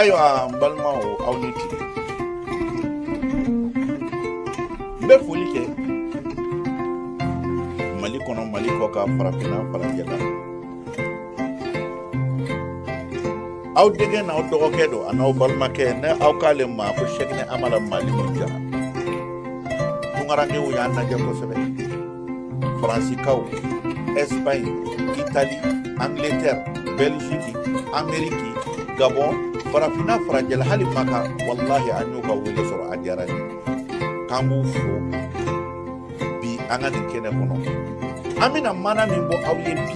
Ayiwa, n balimaw, aw ni tile. N bɛ foli kɛ Mali kɔnɔ, Mali kɔ kan, farafinna, farajɛla. Aw denkɛ n'aw dɔgɔkɛ don, a n'aw balimakɛ, ne aw k'ale ma ko Sɛkinɛ Amara Malimu Jara. Tunkarankew y'an lajɛ kosɛbɛ, Faransikaw, Espagne, Italie, Angleterre, Belgique, Amérique, Gabon, farafinna, farajɛla, hali Maka. Walahi, an y'u ka wele sɔrɔ, a diyara n ye. K'an b'u fo bi an ka nin kɛnɛ kɔnɔ. An bɛna maana min bɔ aw ye bi,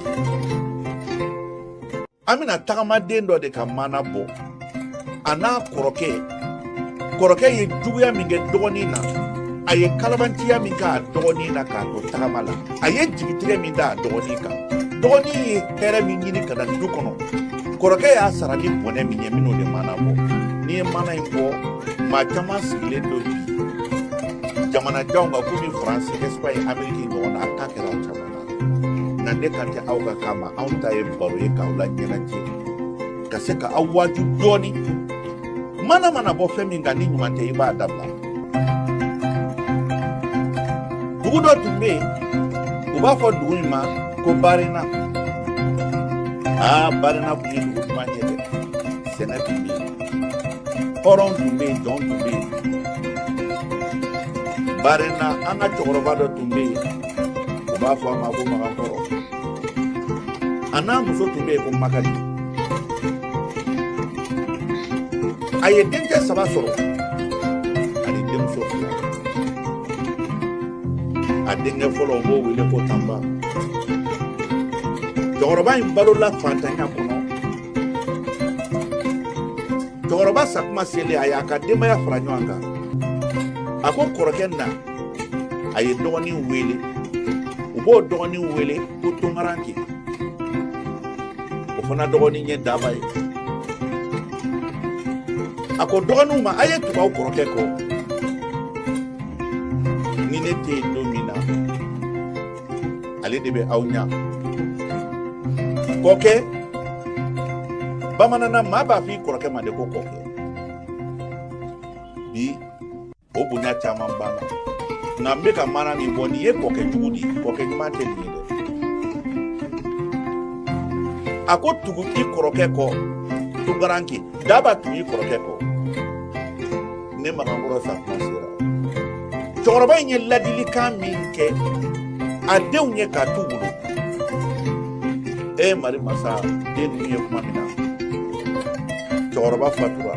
an bɛna tagamaden dɔ de ka maana bɔ, a n'a kɔrɔkɛ. Kɔrɔkɛ ye juguya min kɛ dɔgɔnin na, a ye kalabanciya min kɛ a dɔgɔnin na k'a to tagama la, a ye jigitigɛ min da a dɔgɔnin kan, dɔgɔnin ye hɛrɛ min ɲini ka na du kɔnɔ, kɔrɔkɛ y'a sara ni bɔnɛ min ye, n bɛn'o de maana bɔ. N'i ye maana in bɔ, maa caman sigilen don bi jamanajanw kan komi Faransi, Espagne, Ameriki ɲɔgɔn na, a kan kɛra caman na. Nka ne kan tɛ aw ka kan ma. Anw ta ye baro ye k'aw la ɲɛnajɛ, ka se ka aw waaju dɔɔni. Mana mana bɔ fɛn min kan, ni ɲuman tɛ, i b'a dabila. Dugu dɔ tun bɛ yen, u b'a fɔ dugu in ma ko Barina. Aa, Barina tun ye dugu duman ye dɛ. Sɛnɛ tun bɛ yen, hɔrɔn tun bɛ yen, jɔn tun bɛ yen Barina. An ka cɛkɔrɔba dɔ tun bɛ yen, u b'a fɔ a ma ko Magankɔrɔ. A n'a muso tun bɛ yen ko Makali. A ye denkɛ saba sɔrɔ ani denmuso fila. A denkɛ fɔlɔ, u b'o wele ko Tanba. Cɛkɔrɔba in balola fantanya kɔnɔ. Cɛkɔrɔba sakuma selen, a y'a ka denbaya fara ɲɔgɔn kan. A ko kɔrɔkɛ na, a ye dɔgɔnin wele, u b'o dɔgɔnin wele ko Tunkaranke. O fana dɔgɔnin ye Daba ye. A ko dɔgɔninw ma: a ye tugu aw kɔrɔkɛ kɔ. Ni ne tɛ yen don min na, ale de bɛ aw ɲa. Kɔkɛ, bamananna, maa b'a fɔ i kɔrɔkɛ ma de ko kɔkɛ. Bi, o bonya caman banna. Nka n bɛ ka maana min bɔ, nin ye kɔkɛ jugu de ye, kɔkɛ ɲuman tɛ nin ye dɛ. A ko tugu i kɔrɔkɛ kɔ, Tunkaranke. Daba, tugu i kɔrɔkɛ kɔ. Ne Magankɔrɔ sakuma sera. Cɛkɔrɔba in ye ladilikan min kɛ a denw ye k'a t'u bolo, e mari masa, den ninnu ye kuma min na, cɛkɔrɔba fatura.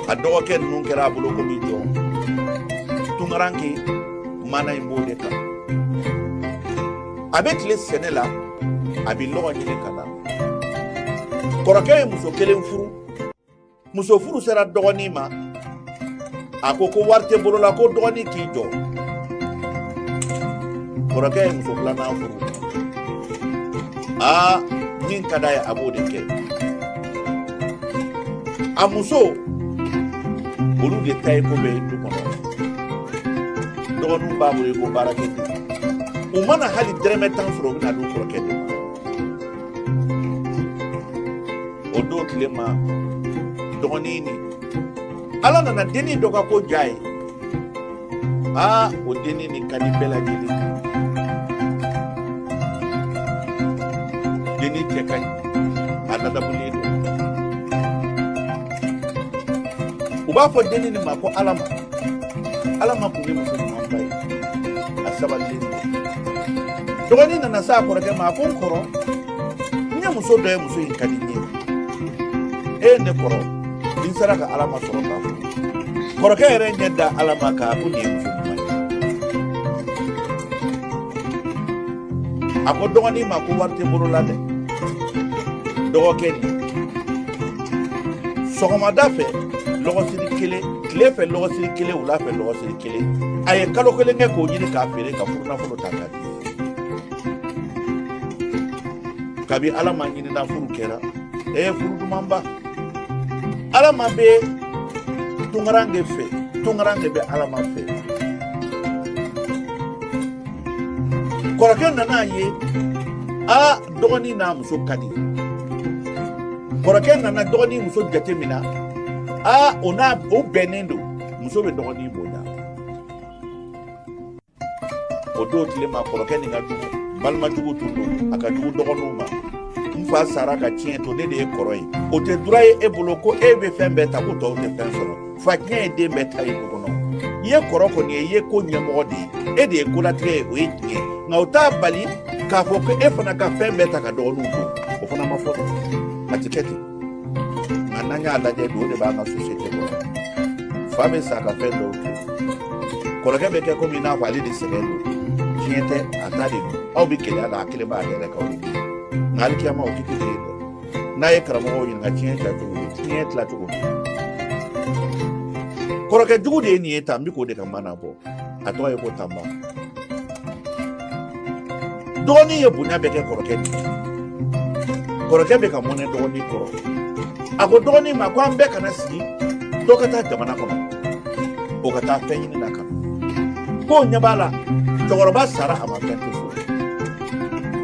A dɔgɔkɛ ninnu kɛra a bolo komi jɔn. Tunkaranke maana in b'o de kan. A bɛ tile sɛnɛ la, a bɛ lɔgɔ ɲini ka na. Kɔrɔkɛ ye muso kelen furu. Muso furu sera dɔgɔnin ma, a ko ko wari tɛ bolo la, ko dɔgɔnin k'i jɔ. Kɔrɔkɛ ye muso filanan furu. Aa, min ka d'a ye, a b'o de kɛ. A muso, olu de ta ye ko bɛɛ ye du kɔnɔ. Dɔgɔninw b'a bolo i ko baarakɛden. U mana hali dɛrɛmɛ 10 sɔrɔ, u bɛna d'u kɔrɔkɛ de ma. O don tile ma, dɔgɔnin ni Ala nana dennin dɔ ka ko diya ye. Aa, o dennin nin ka di bɛɛ lajɛlen. Dennin cɛ ka ɲi, a ladamulen don. U b'a fɔ dennin nin ma ko Alama. Alama kun ye muso ɲumanba ye, a sabalilen don. Dɔgɔnin nana s'a kɔrɔkɛ ma, a ko: n kɔrɔ, n ye muso dɔ ye, muso in ka di n ye. E ne kɔrɔ, ni n sera ka Alama sɔrɔ k'a furu. Kɔrɔkɛ yɛrɛ ɲɛ da Alama kan, a ko nin ye muso ɲuman ye. A ko dɔgɔnin ma ko wari tɛ bolo la dɛ. Dɔgɔkɛ nin, sɔgɔmada fɛ lɔgɔsiri kelen, tile fɛ lɔgɔsiri kelen, wula fɛ lɔgɔsiri kelen, a ye kalo kelen kɛ k'o ɲini k'a feere ka furunafolo ta k'a di. Kabi Alama ɲinina, furu kɛra. Ee, furu dumanba. Alama bɛ Tunkaranke fɛ, Tunkaranke bɛ Alama fɛ. Kɔrɔkɛ nana a ye, aa, dɔgɔnin n'a muso ka di. Kɔrɔkɛ nana dɔgɔnin muso jate minɛ, aa, o n'a o bɛnnen don, muso bɛ dɔgɔnin bonya. O don tile ma, kɔrɔkɛ nin ka jugu, balima jugu tun don, a ka jugu dɔgɔninw ma. N fa sara ka tiɲɛ to, ne de ye kɔrɔ ye, o tɛ droit ye e bolo ko e bɛ fɛn bɛɛ ta, ko tɔw tɛ fɛn sɔrɔ. Fa tiɲɛ ye den bɛɛ ta ye du kɔnɔ. I ye kɔrɔ kɔni ye, i ye ko ɲɛmɔgɔ de ye, e de ye kolatigɛ ye, o ye tiɲɛ, nka o t'a bali k'a fɔ ko e fana ka fɛn bɛɛ ta ka dɔgɔninw to. O fana ma fɔ, a ti kɛ ten. Nka n'an y'a lajɛ bi, o de b'an ka société kɔnɔ. Fa bɛ sa ka fɛn dɔw to, kɔrɔkɛ bɛ kɛ komi i n'a fɔ ale de sɛgɛn don. Tiɲɛ tɛ, a ta de don. Aw bɛ gɛlɛya la, a kelen b'a yɛrɛ k'aw de nka alikiyama o tɛ kelen ye dɛ. N'a ye karamɔgɔw ɲininka tiɲɛ ta cogo di, tiɲɛ tila cogo di, kɔrɔkɛ jugu de ye nin ye tan. N bɛ k'o de ka mana bɔ, a tɔgɔ ye ko Tanba. Dɔgɔnin ye bonya bɛɛ kɛ kɔrɔkɛ de ye. Kɔrɔkɛ bɛ ka mɔnɛ dɔgɔnin kɔrɔ. A ko dɔgɔnin ma ko an bɛɛ kana sigi, dɔ ka taa jamana kɔnɔ, o ka taa fɛn ɲini na ka na. K'o ɲɛ b'a la, cɛkɔrɔba sara, a ma fɛn to so.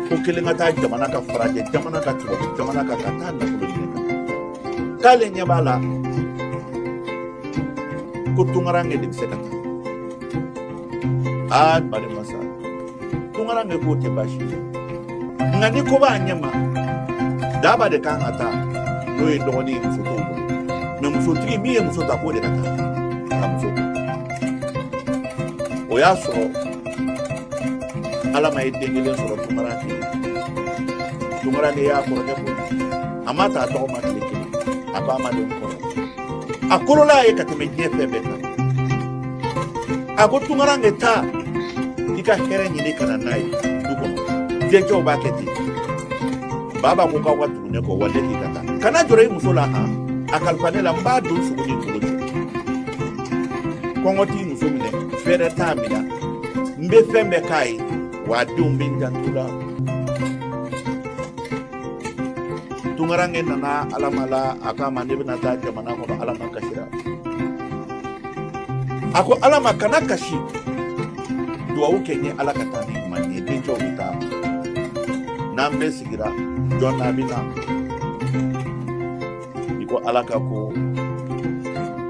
Ko kelen ka taa jamana kan, farajɛ jamana kan, tubabu jamana kan, ka taa nafolo ɲini ka na. K'ale ɲɛ b'a la ko tunkaranke de bɛ se ka taa. Aa, bari masa, tunkaranke k'o tɛ baasi ye, nka ni ko b'a ɲɛ ma, daba de kan ka taa, n'o ye dɔgɔnin ye, muso t'o bolo. Mɛ musotigi min ye muso ta, k'o de ka taa ka muso ta. O y'a sɔrɔ Alama ye den kelen sɔrɔ tunkaranke. Tunkaranke y'a kɔrɔkɛ bonya, a ma ta a tɔgɔ ma tile kelen. A ko a ma den kɔrɔ, a kolola ye ka tɛmɛ diɲɛ fɛn bɛɛ kan. A ko tunkaranke, taa i ka hɛrɛ ɲini ka na n'a ye du kɔnɔ. Dencɛw b'a kɛ ten. Baba ko k'aw ka tugu ne kɔ, wa ne k'i ka taa, kana jɔrɔ i muso la han, a kalifa ne la, n b'a don sogo ni golo cɛ. Kɔngɔ t'i muso minɛ, fɛrɛ t'a minɛ, n bɛ fɛn bɛɛ k'a ye, wa a denw bɛ n janto la. Tunkaranke nana Alama la, a k'a ma ne bɛna taa jamana kɔnɔ. Alama kasira. A ko Alama, kana kasi, duwawu kɛ n ye Ala ka taa ni ɲuman ye. Dencɛw bɛ taa, n'an bɛɛ sigira, jɔn n'a bɛ na i ko Ala ka ko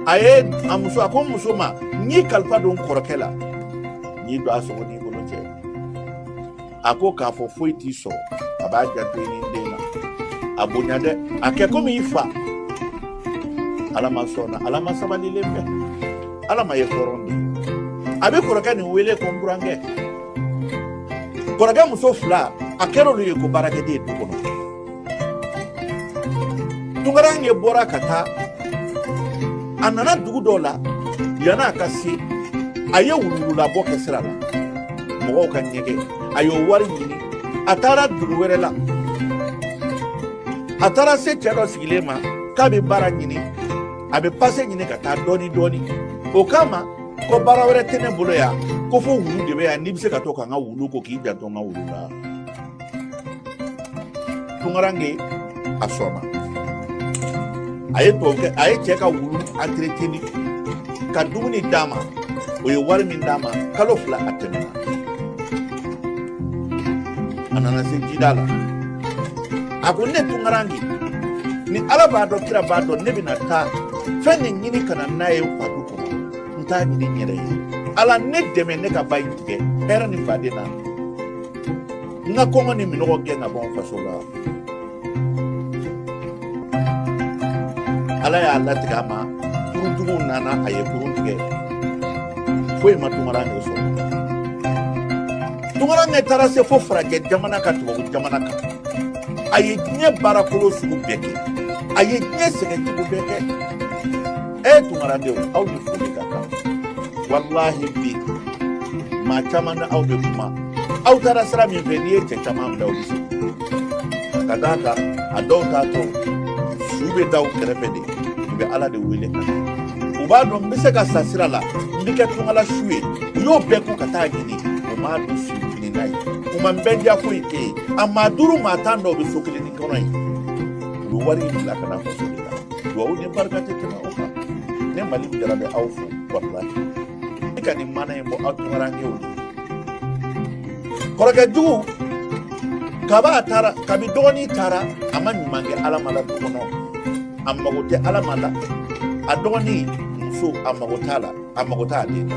a ye a muso. A ko muso ma, n y'i kalifa don kɔrɔkɛ la, n y'i don a sogo n'i golo cɛ. A ko k'a fɔ foyi t'i sɔrɔ, a b'a janto i ni den na, a bonya dɛ, a kɛ komi i fa. Alama sɔnna. Alama sabalilen bɛ, Alama ye hɔrɔn de ye. A bɛ kɔrɔkɛ nin wele ko n burankɛ. Kɔrɔkɛ muso fila, a kɛra olu ye ko baarakɛden ye du kɔnɔ. Tunkaranke bɔra ka taa, a nana dugu dɔw la. Yan'a ka se, a ye wuluwululabɔ kɛ sira la, mɔgɔw ka ɲɛgɛn, a y'o wari ɲini. A taara dugu wɛrɛ la, a taara se cɛ dɔ sigilen ma k'a bɛ baara ɲini, a bɛ pase ɲini ka taa dɔɔni dɔɔni. O kama ko baara wɛrɛ tɛ ne bolo yan, ko fo wulu de bɛ yan, n'i bɛ se ka to ka n ka wulu ko, k'i janto n ka wulu la. Tunkaranke a sɔnna. A ye tubabukɛ, a ye cɛ ka wulu entretenir ka dumuni d'a ma. O ye wari min d'a ma, kalo 2 a tɛmɛna. A nana se jida la, a ko ne tunkaranke ni Ala b'a dɔn, kira b'a dɔn, ne bɛna taa fɛn de ɲini ka na n'a ye n fa du kɔnɔ, n t'a ɲini n yɛrɛ ye. Ala ne dɛmɛ, ne ka ba in tigɛ hɛrɛ ni faden na, n ka kɔngɔ ni minɔgɔ gɛn ka bɔ n faso la. Ala y'a latigɛ a ma, kuruntigiw nana, a ye kurun tigɛ, foyi ma tunkaranke sɔrɔ. Tunkaranke taara se fo farajɛ jamana kan, tubabu jamana kan. A ye diɲɛ baarakolo sugu bɛɛ kɛ, a ye diɲɛ sɛgɛn jugu bɛɛ kɛ. E tunkarankew, aw ni foli ka kan. Walahi bi maa caman ni aw bɛ kuma, aw taara sira min fɛ, n'i ye cɛ caman bila, u bɛ se ka d'a kan. A dɔw t'a to su bɛ da u kɛrɛfɛ de, u bɛ Ala de wele ka na. U b'a dɔn n bɛ se ka sa sira la, n bɛ kɛ tungala su ye. U y'o bɛɛ ko ka taa ɲini, u m'a don su fini n'a ye, u ma bɛndiya foyi kɛ ye. A maa 5, maa 10 dɔw bɛ so kelen ni kɔnɔ yen, u bɛ wari in bila ka na faso de la. Duwawu ni barika tɛ tɛmɛ o kan. Ne Mali Jara bɛ aw fo, walahi. Ne ka nin mana in bɔ aw tunkarankew de ye. Kɔrɔkɛ jugu kaba a taara, kabi dɔgɔnin taara, a ma ɲuman kɛ Ala ma la du kɔnɔ. A mago tɛ Alama la, a dɔgɔnin muso, a mago t'a la, a mago t'a den na.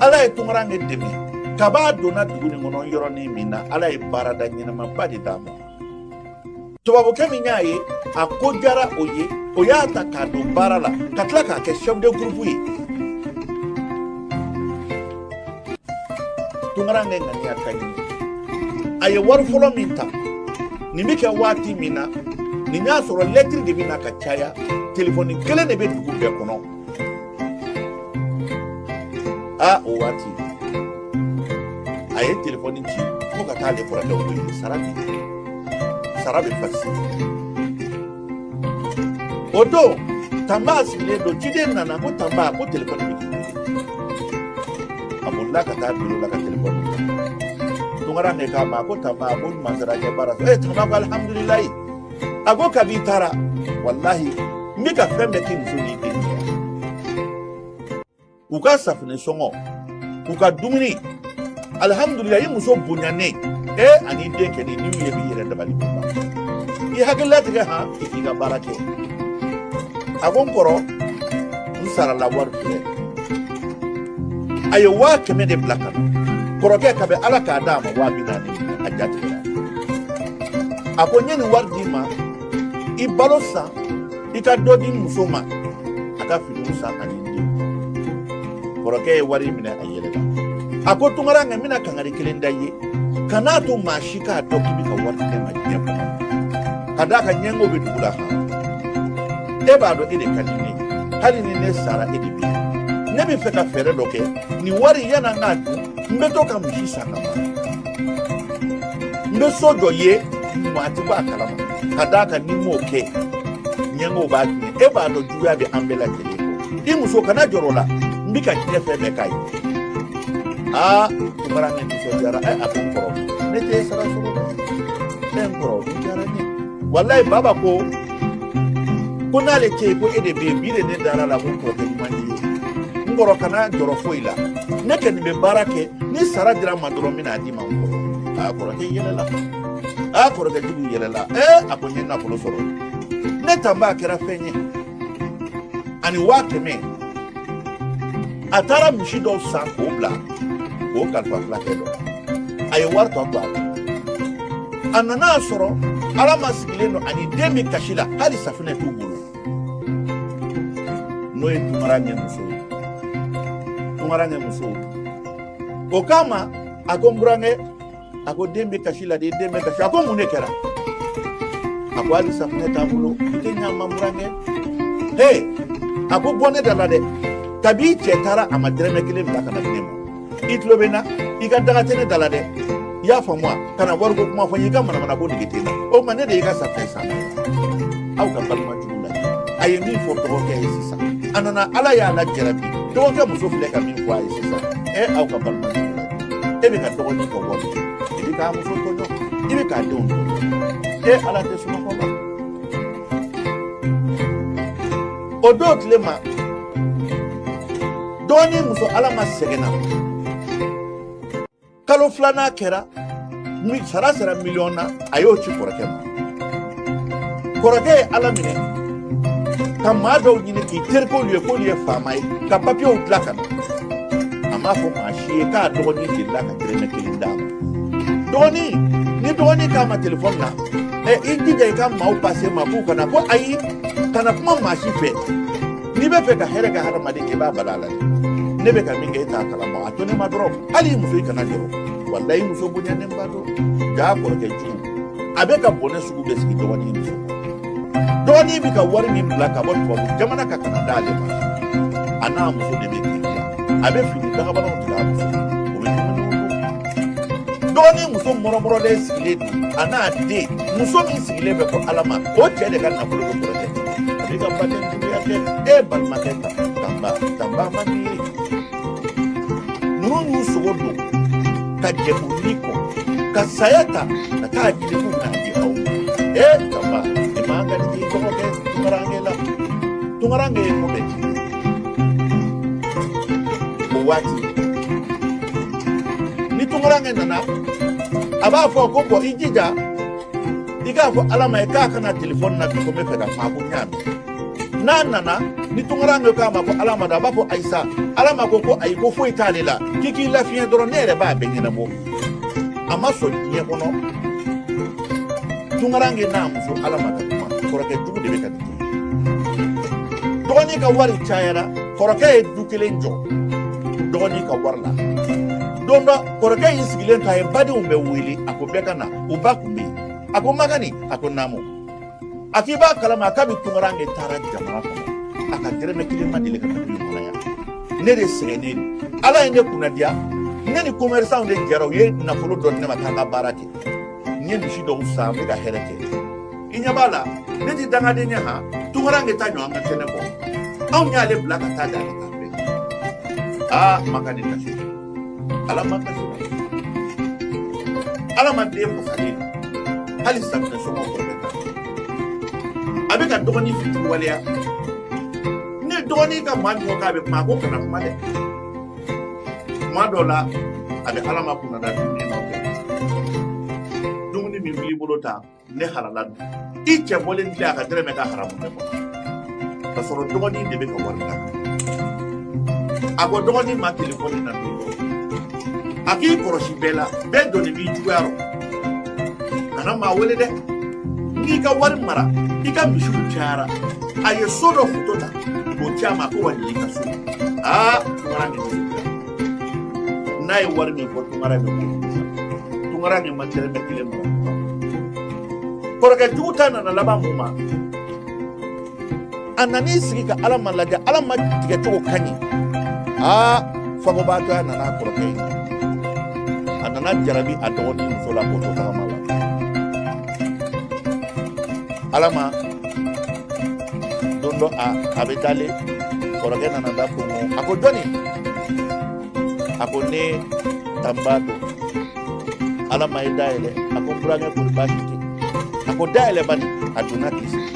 Ala ye Tunkaranke dɛmɛ kab'a donna dugu nin kɔnɔ yɔrɔnin min na, Ala ye baarada ɲɛnamaba de d'a ma. Tubabukɛ min y'a ye, a ko diyara o ye, o y'a ta k'a don baara la ka tila k'a kɛ chef de groupe ye. Tunkaranke ŋaniya ka ɲi. A ye wari fɔlɔ min ta, nin bɛ kɛ waati min na, nin y'a sɔrɔ lɛtiri de bɛ na ka caya, telefɔni kelen de bɛ dugu bɛɛ kɔnɔ. Aa, o waati a ye telefɔni ci ko ka taa ale kɔrɔkɛ wele, sara bɛ sara bɛ fasi. O don Tanba sigilen don, ciden nana ko Tanba, ko telefɔni bɛ k'i wele. A bolila ka taa biro la ka telefɔni ta. Tunkaranke k'a ma ko Tanba, ko masara ɲɛ baara sɔrɔ. Tanba ko alihamudulilayi. A ko kabi i taara, walahi n bɛ ka fɛn bɛɛ k'i muso n'i den ye, u ka safunɛ sɔngɔ, u ka dumuni, alihamudulilayi, i muso bonyanen e ani den kɛni, n'i y'u ye b'i yɛrɛ dabali bɛ ban. I hakili latigɛ han, i k'i ka baara kɛ. A ko n kɔrɔ, n sarala wari filɛ. A ye 100 000 de bila ka na kɔrɔkɛ kabi Ala k'a d'a ma 40 000, a ja tigɛra. A ko n ye nin wari d'i ma, i balo san, i ka dɔ di muso ma, a ka finiw san ani n den. Kɔrɔkɛ ye wari minɛ, a yɛlɛla. A ko Tunkaranke, n bɛna kangari kelen da i ye, kan'a to maa si k'a dɔn k'i bɛ ka wari di ne ma diɲɛ kɔnɔ, ka d'a kan ɲɛngo bɛ dugu la. Han, e b'a dɔn e de ka di ne ye, hali ni ne sara e de bɛ yen. Ne bɛ fɛ ka fɛɛrɛ dɔ kɛ nin wari, yan'an k'a dun, n bɛ to ka misi san ka mara, n bɛ so jɔ i ye, maa tɛ bɔ a kalama, ka d'a kan ni n m'o kɛ ɲɛngow b'a tiɲɛ. E b'a dɔn juguya bɛ an bɛɛ lajɛlen kɔ. I muso kana jɔrɔ o la, n bɛ ka diɲɛ fɛn bɛɛ k'a ye. Aa, Tunkaranke nisɔndiyara. Ɛ, a ko n kɔrɔ, ne tɛ e sara sɔrɔ dɛ. Ɛ, n kɔrɔ, nin diyara n ye walayi. Baba ko ko n'ale tɛ yen, ko e de bɛ yen. Bi de ne dara la ko n kɔrɔkɛ ɲuman de ye. N kɔrɔ, kana jɔrɔ foyi la, ne kɔni bɛ baara kɛ, ni sara dira n ma dɔrɔn n bɛna d'i ma n kɔrɔ. Aa, kɔrɔkɛ yɛlɛla. Aa, kɔrɔkɛ jugu yɛlɛla. Ee, a ko n ye nafolo sɔrɔ, ne tanba kɛra fɛn ye ani 100 000. A taara misi dɔw san k'o bila k'o kalifa fulakɛ dɔ la. A ye wari tɔ to a kun. A nana a sɔrɔ Alama sigilen don ani den bɛ kasi la, hali safunɛ t'u bolo. N'o ye Tunkaranke muso ye, Tunkaranke muso o k'a ma, a ko n burankɛ, a ko den bɛ kasi la de, den bɛ kasi. A ko mun de kɛra? A ko hali safunɛ t'an bolo, i tɛ ɲa n ma n burankɛ. He, a ko bɔ ne da la dɛ, kabi i cɛ taara a ma dɛrɛmɛ kelen bila ka na di ne ma. I tulo bɛ n na, i ka daga tɛ ne da la dɛ, i y'a faamu wa? Kana wariko kuma fɔ n ye, i ka manamana ko nege tɛ n na. O tuma ne de y'i ka safunɛ san. Aw ka balima jugu lajɛ, a ye min fɔ dɔgɔkɛ ye sisan, a nana Ala y'a lajarabi, dɔgɔkɛ muso filɛ ka min fɔ a ye sisan. Ɛ, aw ka balima jugu lajɛ, e bɛ ka dɔgɔnin ka wari, i bɛ k'a muso tɔɲɔ, i bɛ k'a denw tɔɲɔ. E Ala tɛ sunɔgɔ la. O don tile ma, dɔgɔnin muso Alama sɛgɛnna. Kalo filanan kɛra, sara sera miliyɔn na, a y'o ci kɔrɔkɛ ma. Kɔrɔkɛ ye Ala minɛ ka maa dɔw ɲini k'i terikɛw ye k'olu ye faama ye, ka papiyew dilan ka na. A m'a fɔ maa si ye k'a dɔgɔnin delila ka dɛrɛmɛ kelen d'a ma. Dɔgɔnin ni dɔgɔnin k'a ma telefɔni na, ɛ, i jija i ka maaw pase ma k'u kana ko ayi, kana kuma maa si fɛ. N'i bɛ fɛ ka hɛrɛ kɛ hadamaden, i b'a bala a la de. Ne bɛ ka min kɛ, e t'a kalama, a to ne ma dɔrɔn. Hali i muso, i kana jɔrɔ, walayi, i muso bonyanenba don. Jaa, kɔrɔkɛ jugu, a bɛ ka bɔnɛ sugu bɛɛ sigi dɔgɔnin muso kan. Dɔgɔnin bɛ ka wari min bila ka bɔ tubabu jamana kan ka na d'ale ma, a n'a muso de bɛ keleya. A bɛ fini dagabanaw tigɛ a muso, o bɛ dumuniw dun. Dɔgɔnin muso mɔrɔmɔrɔlen sigilen don a n'a den. Muso min sigilen bɛ ko Alama, o cɛ de ka nafolo bɛ kɔrɔkɛ. A bɛ ka baden juguya kɛ. E balimakɛ ta tanba, tanba man di ye. Ninnu y'u sogo don ka jɛ u ni kɔ ka saya ta ka taa ɲini k'u bɛna di aw ma. E tanba, i man ka k'i dɔgɔkɛ Tunkaranke la. Tunkaranke ye ko bɛɛ ci o waati. Ni Tunkaranke nana, a b'a fɔ ko bɔn, i jija i I k'a fɔ Ala ma ye k'a ka na telefɔni na bi, ko n bɛ fɛ ka kuma. A ko n y'a mɛn. N'a nana ni tunkaranke k'a ma ko Ala ma don, a b'a fɔ ayi sa. Ala ma ko ko ayi, ko foyi t'ale la, k'i k'i lafiɲɛ dɔrɔn, ne yɛrɛ b'a bɛɛ ɲɛnabɔ. A ma sɔn diɲɛ kɔnɔ tunkaranke n'a muso Ala ma ka kuma. Kɔrɔkɛ jugu de bɛ ka nin kɛ. Dɔgɔnin ka wari cayara, kɔrɔkɛ ye du kelen jɔ dɔgɔnin ka wari la. Don dɔ, kɔrɔkɛ y'i sigilen to, a ye badenw bɛɛ wele. A ko bɛɛ ka na. U ba kun bɛ yen. A ko Makani. A ko naamu. A k'i b'a kalama kabi tunkaranke taara jamana kɔnɔ, a ka dɛrɛmɛ kelen ma deli ka na du in kɔnɔ yan. Ne de sɛgɛnnen don. Ala ye ne kunnadiya, ne ni commerçant de jɛra, u ye nafolo dɔ di ne ma k'an ka baara kɛ. N ye misi dɔw san, n bɛ ka hɛrɛ kɛ. I ɲɛ b'a la, ne ti dangaden ye. Han, tunkaranke ta ɲɔgɔn ka kɛnɛ bɔ, anw y'ale bila ka taa da ka taa bɛɛ. Aa, Makani kasi. Ala ma kasi, Ala ma den fasalen don. Hali safunɛ sɔngɔ kɔrɔkɛ ta, a bɛ ka dɔgɔnin fitiri waleya. Ne dɔgɔnin ka maa min ko k'a bɛ kuma, a ko kana kuma dɛ. Kuma dɔ la, a bɛ Ala ma kunnada dumuni nɔfɛ. Dumuni min filɛ i bolo ta, ne halala don. I cɛ bɔlen tile, a ka dɛrɛmɛ ka haramu ne kɔnɔ, ka sɔrɔ dɔgɔnin de bɛ ka wari d'a. A ko dɔgɔnin ma telefɔni na don dɔ, a k'i kɔlɔsi bɛɛ la, bɛɛ dɔnni b'i juguya rɔ, kana maa wele dɛ. N'i ka wari mara, i ka misiw cayara. A ye so dɔ foto ta k'o ci a ma, ko wa nin y'i ka so. Aa, tunkara nin nisɔndiya. N'a ye wari min fɔ, tunkara bɛ ko tunkara nin ma dɛrɛmɛ kelen mara. Kɔrɔkɛ jugu ta nana laban mun ma? A nan'i sigi ka Ala ma lajɛ. Ala ma tigɛ cogo ka ɲi. Aa, fagobaatɔya nana a kɔrɔkɛ ye. A nana jarabi a dɔgɔnin muso la k'o to tagama la. Ala ma don dɔ, a bɛ dalen, kɔrɔkɛ nana da konko. A ko jɔni? A ko ne tanba don. Ala ma ye dayɛlɛ. A ko n burankɛ, kori baasi tɛ? A ko dayɛlɛ bani. A donna k'i sigi.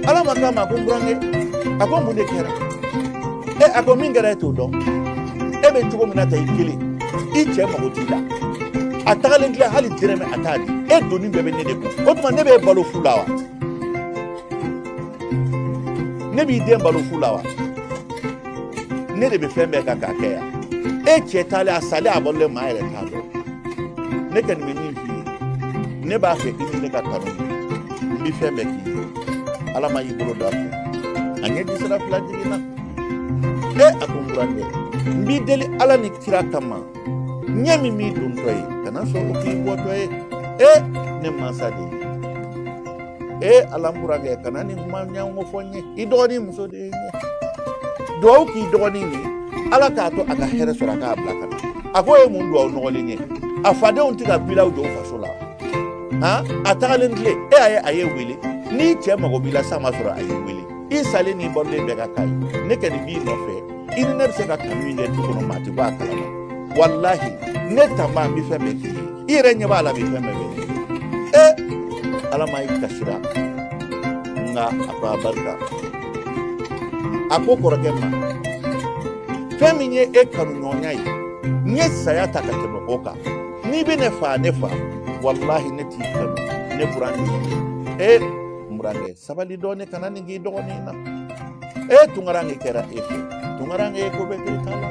Ala ma k'a ma ko n burankɛ. A ko mun de kɛra e? A ko min kɛra, e t'o dɔn. E bɛ cogo min na ta, i kelen, i cɛ mago t'i la. A tagalen tila, hali dɛrɛmɛ a t'a di. E doni bɛɛ bɛ ne de kun. O tuma ne b'e balo fu la wa? Ne b'i den balo fu la wa? Ne de bɛ fɛn bɛɛ kan k'a kɛ yan. E cɛ taalen, a salen, a balolen, maa yɛrɛ t'a dɔn. Ne kɔni bɛ min f'i ye, ne b'a fɛ i ni ne ka kanu, n bɛ fɛn bɛɛ k'i ye. Ala ma y'i bolo da kun, a ɲɛji sira fila jiginna. E, a ko n burankɛ, n b'i deli Ala ni kira kama, ɲɛ min b'i dontɔ ye, kana sɔn o k'i bɔtɔ ye. E ne mansa de ye. E Ala, n burankɛ, kana nin kuma ɲango fɔ n ye. I dɔgɔnin muso de ye n ye. Duwawu k'i dɔgɔnin ye, Ala k'a to a ka hɛrɛ sɔrɔ, a k'a bila ka na. A k'o ye mun duwawu nɔgɔlen ye? A fadenw tɛ ka bilaw jɔ u faso la. Han, a tagalen tile, e y'a ye, a ye wele. N'i cɛ mago b'i la sa, ma sɔrɔ a y'i wele. I salen n'i balolen bɛɛ ka k'a ye. Ne kɔni b'i nɔfɛ. I ni ne bɛ se ka kanu in kɛ du kɔnɔ, maa tɛ bɔ a kalama. Walahi, ne tanba, n bɛ fɛn bɛɛ k'i ye. I yɛrɛ ɲɛ b'a la bi, fɛn bɛɛ bɛ ne bolo. E Ala ma, i kasira, nka a ko a barika. A ko kɔrɔkɛ ma, fɛn min ye e kanuɲɔgɔnya ye, n ye saya ta ka tɛmɛ o kan. N'i bɛ ne fa, ne fa. Walahi, ne t'i kanu, ne buran de ye. E n burankɛ, sabali dɔɔni, kana nin k'i dɔgɔnin na. E tunkaranke kɛra e fɛ, tunkaranke ye ko bɛɛ kɛ t'a la.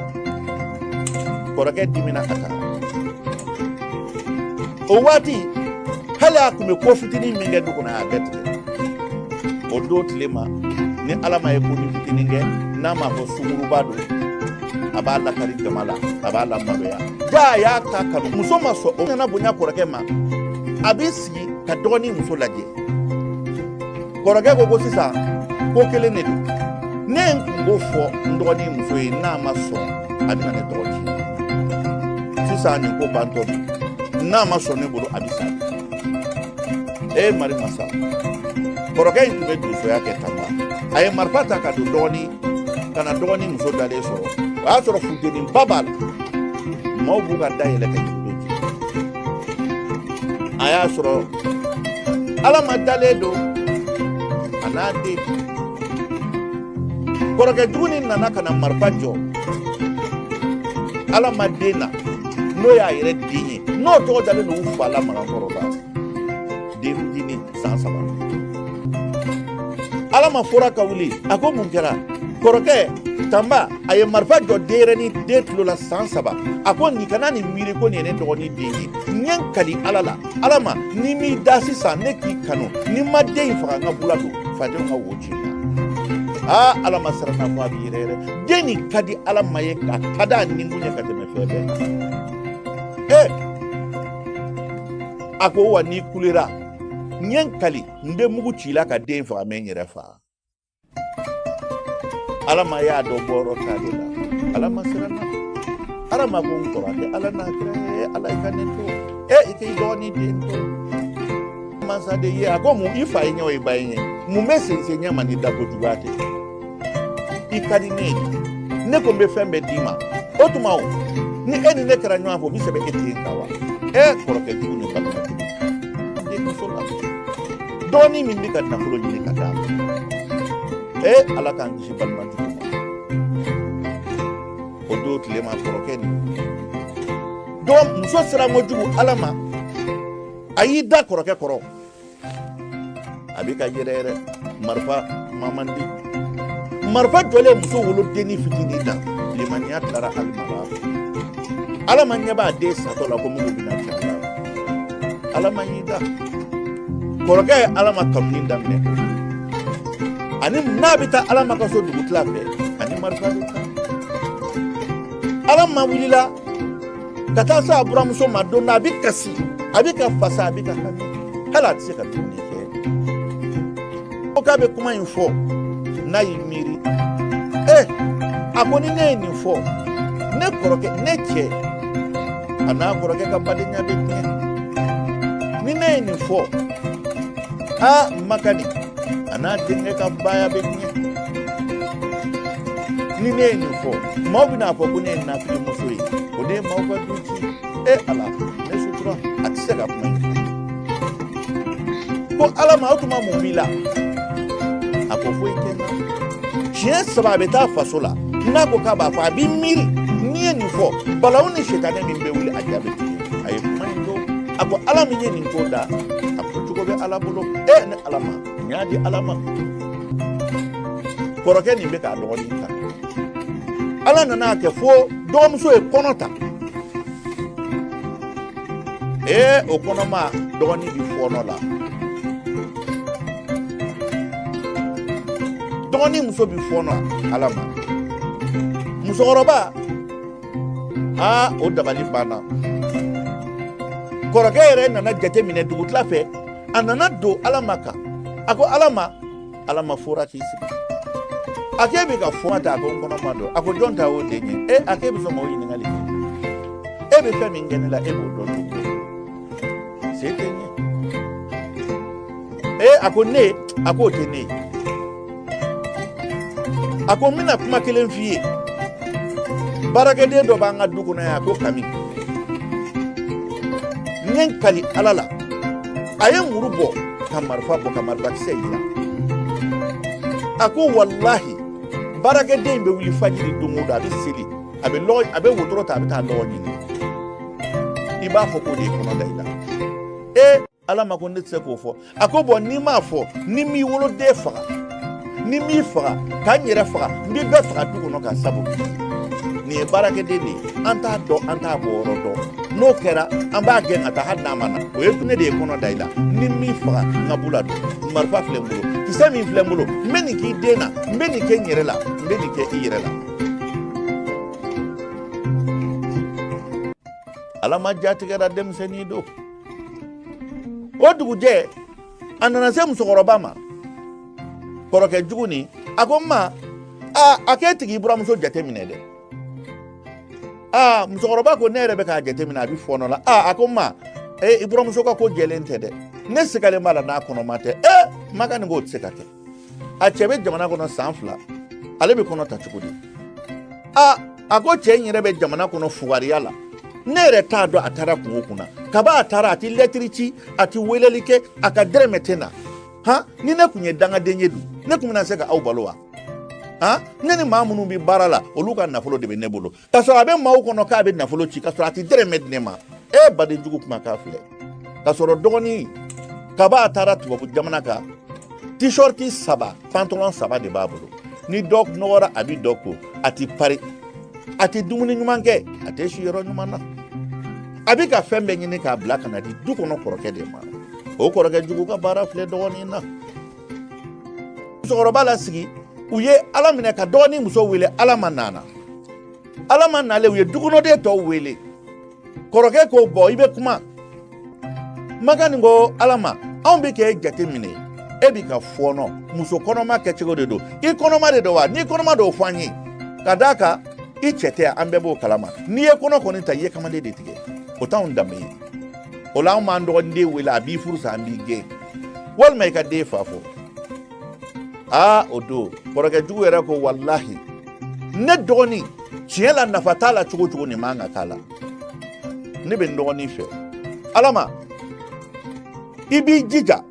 Kɔrɔkɛ dimina, a taara. O waati, hali a tun bɛ ko fitinin min kɛ du kɔnɔ, a y'a bɛɛ tigɛ. O don tile ma ni Ala ma ye ko ni fitinin kɛ, n'a m'a fɔ sunguruba don, a b'a lakari jama la, a b'a lamaloya. Ja, a y'a ta kanu muso ma sɔn. O nana bonya kɔrɔkɛ ma. A b'i sigi ka dɔgɔnin muso lajɛ. Kɔrɔkɛ ko ko sisan ko kelen de don. Ne ye n kunko fɔ n dɔgɔnin muso ye, n'a ma sɔn, a bɛna ne tɔgɔ tiɲɛ. Sisan nin ko bantɔ don. N'a ma sɔn ne bolo, a bɛ sa. E mari masa, kɔrɔkɛ in tun bɛ donsoya kɛ tanba. A ye marifa ta ka don dɔgɔnin ka na dɔgɔnin muso dalen sɔrɔ. O y'a sɔrɔ funteniba b'a la, maaw b'u ka da yɛlɛ ka jigin. A y'a sɔrɔ Ala ma dalen don a n'a den. Kɔrɔkɛ jugu nin nana ka na marifa jɔ Ala ma den na, n'o y'a yɛrɛ den ye, n'o tɔgɔ dalen don u fa la Magankɔrɔba. san 3. Alama fɔra ka wuli, a ko mun kɛra? Kɔrɔkɛ tanba, a ye marifa jɔ denyɛrɛnin den tulo la san 3. A ko nin kana nin miiri ko nin ye ne dɔgɔnin den ye. N ye n kali Ala la, Ala ma, ni m'i da sisan ne k'i kanu, ni n ma den in faga, n ka bula don fadenw ka wo ci la. Aa, Ala ma siranna fo a b'i yɛrɛ yɛrɛ. Den nin ka di Ala ma ye, a ka d'a ninkun ye ka tɛmɛ fɛn bɛɛ kan. Ee, a ko wa n'i kulera, n ye n kali, n bɛ mugu ci i la ka den faga, n bɛ n yɛrɛ faga. Ala ma y'a dɔn bɔyɔrɔ t'ale la. Ala ma siranna. Ala ma ko n kɔrɔ, a tɛ Ala n'a kira ye. Ala, i ka ne to e, i k'i dɔgɔnin den to mansa de ye. A ko mun, i fa ye ɲɛ o, i ba ye ɲɛ, mun bɛ sen se ɲɛ ma ni dako juguya tɛ? I ka di ne ye, ne ko n bɛ fɛn bɛɛ d'i ma. O tuma o ni e ni ne kɛra ɲɔgɔn fɛ, o bɛ sɛbɛn e ten kan wa? E kɔrɔkɛ jugu ni balima jugu, den muso la dɔgɔnin min bɛ ka nafolo ɲini ka d'a ma. E Ala k'an kisi balima jugu ma. O don tile ma, kɔrɔkɛ ni dɔgɔ muso siran kojugu. Ala ma, a y'i da kɔrɔkɛ kɔrɔ, a bɛ ka yɛrɛ yɛrɛ, marifa ma man di. Marifa jɔlen muso wolodennin fitinin na, limaniya tilara Alima la. Ala ma ɲɛ b'a den satɔ la ko mugu bɛna ci a la. Ala ma y'i da kɔrɔkɛ ye Ala ma kanuni daminɛ. Ani n'a bɛ taa Ala ma ka so dugutila fɛ, ani marifa bɛ taa. Ala ma wulila ka taa se a buramuso ma don dɔ, a bɛ kasi, a bɛ ka fasa, a bɛ ka hami, hali a tɛ se ka dumuni kɛ. Ko k'a bɛ kuma in fɔ, n'a y'i miiri, e a ko ni ne ye nin fɔ, ne kɔrɔkɛ, ne cɛ a n'a kɔrɔkɛ ka badenya bɛ tiɲɛ. Ni ne ye nin fɔ, aa, makani a n'a denkɛ ka baya bɛ tiɲɛ. Ni ne ye nin fɔ, maaw bɛna fɔ ko ne ye nafigi muso ye, o de ye maaw ka du ci. E Ala, ne sutura. A tɛ se ka kuma in fɔ. Ko Ala ma, o tuma mun b'i la? A ko foyi tɛ n na. Siɲɛ saba a bɛ taa faso la, n'a ko k'a b'a fɔ, a b'i miiri n'i ye nin fɔ, balawu ni sitanɛ min bɛ wuli, a ja bɛ tigɛ. A ye kuma in to. A ko Ala min ye nin ko da, a ko cogo bɛ Ala bolo. E ne Ala ma, n y'a di Ala ma. Kɔrɔkɛ nin bɛ k'a dɔgɔnin ta. Ala nana a kɛ fo dɔgɔmuso ye kɔnɔ ta. Ee, o kɔnɔma, dɔgɔnin bi fɔɔnɔ la, dɔgɔnin muso bi fɔɔnɔ. Ala ma musokɔrɔba, aa, o dabali banna. Kɔrɔkɛ yɛrɛ nana jate minɛ dugutila fɛ, a nana don Ala ma kan. A ko Ala ma, Ala ma fora k'i sigi. A k'e bɛ ka fɔ ta. A ko n kɔnɔma don. A ko jɔn ta y'o den ye? E, a k'e bɛ sɔn k'o ɲininkali kɛ? E bɛ fɛn min kɛ ne la, e b'o dɔn cogo se tɛ n ye. E, a ko ne, a k'o tɛ ne ye. A ko n bɛna kuma kelen f'i ye. Baarakɛden dɔ b'an ka du kɔnɔ yan, a ko Kami. N ye n kali Ala la, a ye muru bɔ ka marifa bɔ ka marifakisɛ yira. A ko walahi, baarakɛden in bɛ wuli fajiri don o don, a bɛ seli, a bɛ lɔgɔ, a bɛ wotoro ta, a bɛ taa lɔgɔ ɲini. I b'a fɔ k'o de ye kɔnɔ da i la. E Ala ma ko ne tɛ se k'o fɔ. A ko bɔn, n'i m'a fɔ, ni m'i woloden faga, ni m'i faga ka n yɛrɛ faga, n b'i bɛɛ faga du kɔnɔ ka sabu kɛ nin ye baarakɛden de ye, an t'a dɔn, an t'a bɔyɔrɔ dɔn. N'o kɛra, an b'a gɛn ka taa hali n'a ma na. O ye ne de ye kɔnɔ da i la. Ni m'i faga, n ka bula don. Marifa filɛ n bolo, kisɛ min filɛ n bolo, n bɛ nin k'i den na, n bɛ nin kɛ n yɛrɛ la, n bɛ nin kɛ i yɛrɛ la. Ala ma jatigɛra denmisɛnnin don. O dugujɛ, a nana se musokɔrɔba ma, kɔrɔkɛ jugu nin. A ko n ma, aa, a k'e tigi buramuso jate minɛ dɛ. Aa, musokɔrɔba ko ne yɛrɛ bɛ k'a jate minɛ, a bɛ fɔɔnɔ la. Aa, a ko n ma, ee, i buramuso ka ko jɛlen tɛ dɛ, ne sigalen b'a la n'a kɔnɔma tɛ. Ee, makan nin ko o tɛ se ka kɛ. A cɛ bɛ jamana kɔnɔ san 2, ale bɛ kɔnɔ ta cogo di? Aa, a ko cɛ in yɛrɛ bɛ jamana kɔnɔ fugariya la, ne yɛrɛ t'a dɔn a taara kun o kun na. Kaba a taara, a tɛ lɛtiri ci, a tɛ weleli kɛ, a ka dɛrɛmɛ tɛ na. Han, ni ne kun ye dangaden ye dun, ne kun bɛna se ka aw balo wa? Han, ne ni maa minnu bɛ baara la, olu ka nafolo de bɛ ne bolo, k'a sɔrɔ a bɛ maaw kɔnɔ k'a bɛ nafolo ci, k'a sɔrɔ a tɛ dɛrɛmɛ di ne ma. E baden jugu, kuma k'a filɛ, k'a sɔrɔ dɔgɔnin Kaba a taara tubabu jamana kan, t-shirt 3, pantalon 3 de b'a bolo. Ni dɔ nɔgɔra, a bɛ dɔ ko. A ti pari, a ti dumuni ɲuman kɛ, a tɛ si yɔrɔ ɲuman na. A bɛ ka fɛn bɛɛ ɲini k'a bila ka na di du kɔnɔ kɔrɔkɛ de ma. O kɔrɔkɛ jugu ka baara filɛ dɔgɔnin na. Musokɔrɔba lasigi, u ye ala minɛ ka dɔgɔnin muso wele. Ala ma nana, ala ma nalen, u ye dukɔnɔden tɔw wele. Kɔrɔkɛ ko bɔn, i bɛ kuma. Makan nin ko ala ma, anw bɛ k'e jate minɛ, e b'i ka fɔɔnɔ. Muso kɔnɔma kɛcogo de don. I kɔnɔma de don wa? N'i kɔnɔma don, o fɔ an ye. Ka d'a kan i cɛ tɛ yan, an bɛɛ b'o kalama. N'i ye kɔnɔ kɔni ta, i ye kamalen de tigɛ, o t'anw danbe ye. O la anw b'an dɔgɔnin wele, a b'i furu sa, an b'i gɛn, walima i ka den fa fɔ. Aa, o don kɔrɔkɛ jugu yɛrɛ ko walahi, ne dɔgɔnin, tiɲɛ la, nafa t'a la cogo cogo, nin man ka k'a la. Ne bɛ n dɔgɔnin fɛ. Ala ma, i b'i jija,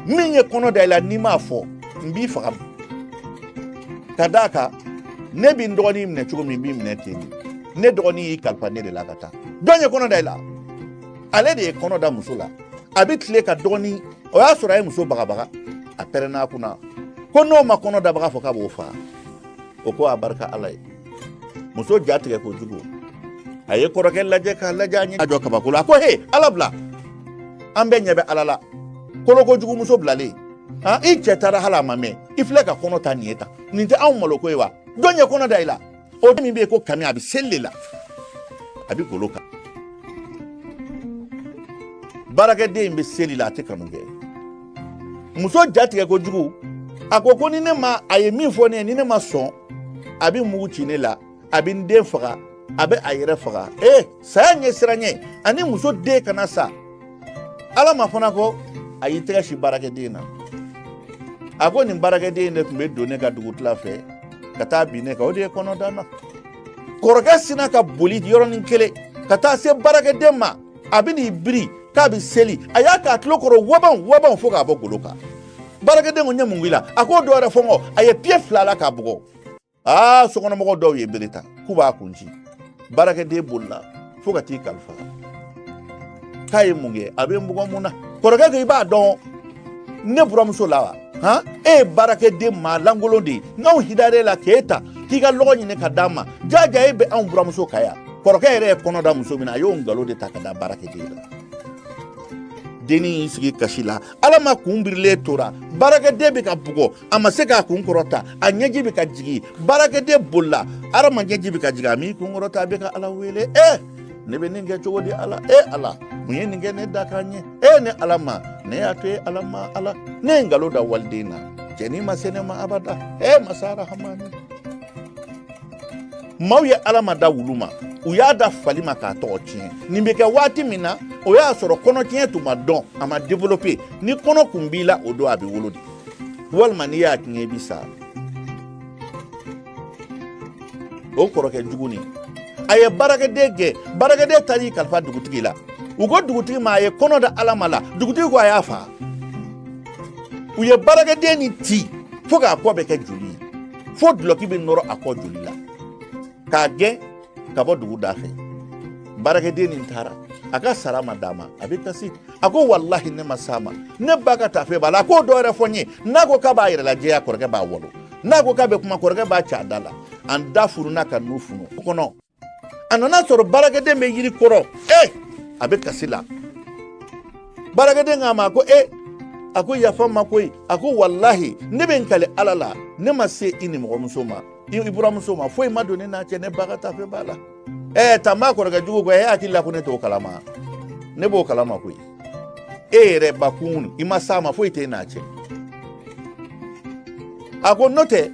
min ye kɔnɔ da i la, n'i m'a fɔ, n b'i faga. Ka d'a kan ne bɛ n dɔgɔnin minɛ cogo min, n b'i minɛ ten de. Ne dɔgɔnin y'i kalifa ne de la ka taa. Jɔn ye kɔnɔ da i la? Ale de ye kɔnɔ da muso la. A bɛ tile ka dɔgɔnin, o y'a sɔrɔ a ye muso bagabaga, a pɛrɛnna a kunna ko n'o ma kɔnɔ dabaga fɔ, k'a b'o faga. O ko a barika ala ye. Muso ja tigɛ kojugu, a ye kɔrɔkɛ lajɛ k'a lajɛ, a ɲɛ a jɔ kabako la. A ko he, ala bila, an bɛɛ ɲɛ bɛ ala la. Koloko jugu muso bilalen han, i cɛ taara hali a ma mɛn, i filɛ ka kɔnɔ ta nin ye tan. Nin tɛ anw maloko ye wa? Jɔn ye kɔnɔ da i la? O min bɛ yen ko kami, a bɛ seli de la, a bɛ golo kan. Baarakɛden in bɛ seli la, a tɛ kanu kɛ. Muso ja tigɛ kojugu, a ko ko ni ne ma, a ye min fɔ ne ye, ni ne ma sɔn, a bɛ mugu ci ne la, a bɛ n den faga, a bɛ a yɛrɛ faga. Ee, saya ɲɛ siran ɲɛ ani muso den kana sa. Ala ma fana ko a y'i tɛgɛ si baarakɛden na. A ko nin baarakɛden de tun bɛ don ne ka dugutila fɛ ka taa bin ne kan, o de ye kɔnɔ da n na. Kɔrɔkɛ sinna ka boli yɔrɔnin kelen ka taa se baarakɛden ma. A bɛ n'i biri k'a bɛ seli, a y'a k'a tulo kɔrɔ waban waban fo k'a bɔ golo kan. Baarakɛden ko n ye mun k'i la? A k'o dɔ wɛrɛ fɔ n kɔ. A ye piye 2 la k'a bugɔ. Aa, sokɔnɔmɔgɔ dɔw ye bere ta k'u b'a kun ci. Baarakɛden bolila fo ka t'i kalifa k'a ye mun kɛ, a bɛ n bugɔ mun na? Kɔrɔkɛ ko i b'a dɔn ne buramuso la wa? Han, e ye baarakɛden maa lankolon de ye, n'anw hidar'e la k'e ta k'i ka lɔgɔ ɲini ka d'an ma, jaja e bɛ anw buramuso kan yan. Kɔrɔkɛ yɛrɛ ye kɔnɔ da muso min na, a y'o nkalon de ta ka da baarakɛden la. Dennin y'i sigi kasi la. Ala ma kun birilen tora, baarakɛden bɛ ka bugɔ, a ma se k'a kun kɔrɔta, a ɲɛji bɛ ka jigin. Baarakɛden bolila, ala ma ɲɛji bɛ ka jigin, a m'i kun kɔrɔta, a bɛ ka ala wele. E, ne bɛ nin kɛ cogo di? Ala, e ala, mun ye nin kɛ ne da kan ye? E ne ala ma, ne y'a to e ala ma, ala, ne ye nkalon da waliden na, cɛnin ma se ne ma abada. E masa rahamani, maaw ye ala ma da wulu ma, u y'a da fali ma k'a tɔgɔ tiɲɛ. Nin bɛ kɛ waati min na, o y'a sɔrɔ kɔnɔtiɲɛ tun ma dɔn, a ma développé. Ni kɔnɔ kun b'i la o don, a bɛ wolo de, walima n'i y'a tiɲɛ, i bɛ sa. O kɔrɔkɛ jugu nin, a ye baarakɛden gɛn. Baarakɛden taara i kalifa dugutigi la. U ko dugutigi ma a ye kɔnɔ da ala ma la. Dugutigi ko a y'a fa. U ye baarakɛden nin ci fo k'a kɔ bɛ kɛ joli ye, fo dulɔki bɛ nɔrɔ a kɔ joli la, k'a gɛn ka bɔ dugu da fɛ. Baarakɛden nin taara, a ka sara ma d'a ma, a bɛ kasi. A ko walahi, ne ma s'a ma, ne ba ka tafe b'a la. A k'o dɔ wɛrɛ fɔ n ye. N'a ko k'a b'a yɛrɛ lajɛya, kɔrɔkɛ b'a walo. N'a ko k'a bɛ kuma, kɔrɔkɛ b'a ci a da la. An da fununa ka nu funu kɔnɔ. A nana sɔrɔ baarakɛden bɛ yiri kɔrɔ, e, a bɛ kasi la. Baarakɛden k'a ma ko e, a ko yafa ma koyi. A ko walahi, ne bɛ n kali ala la, ne ma se i nimɔgɔmuso ma, i buramuso ma, foyi ma don ne n'a cɛ, ne ba ka tafe b'a la. Ɛɛ, tanba kɔrɔkɛ jugu ko e hakili la ko ne t'o kalama? Ne b'o kalama koyi. E yɛrɛ bakun, i ma s'a ma, foyi t'e n'a cɛ. A ko n'o tɛ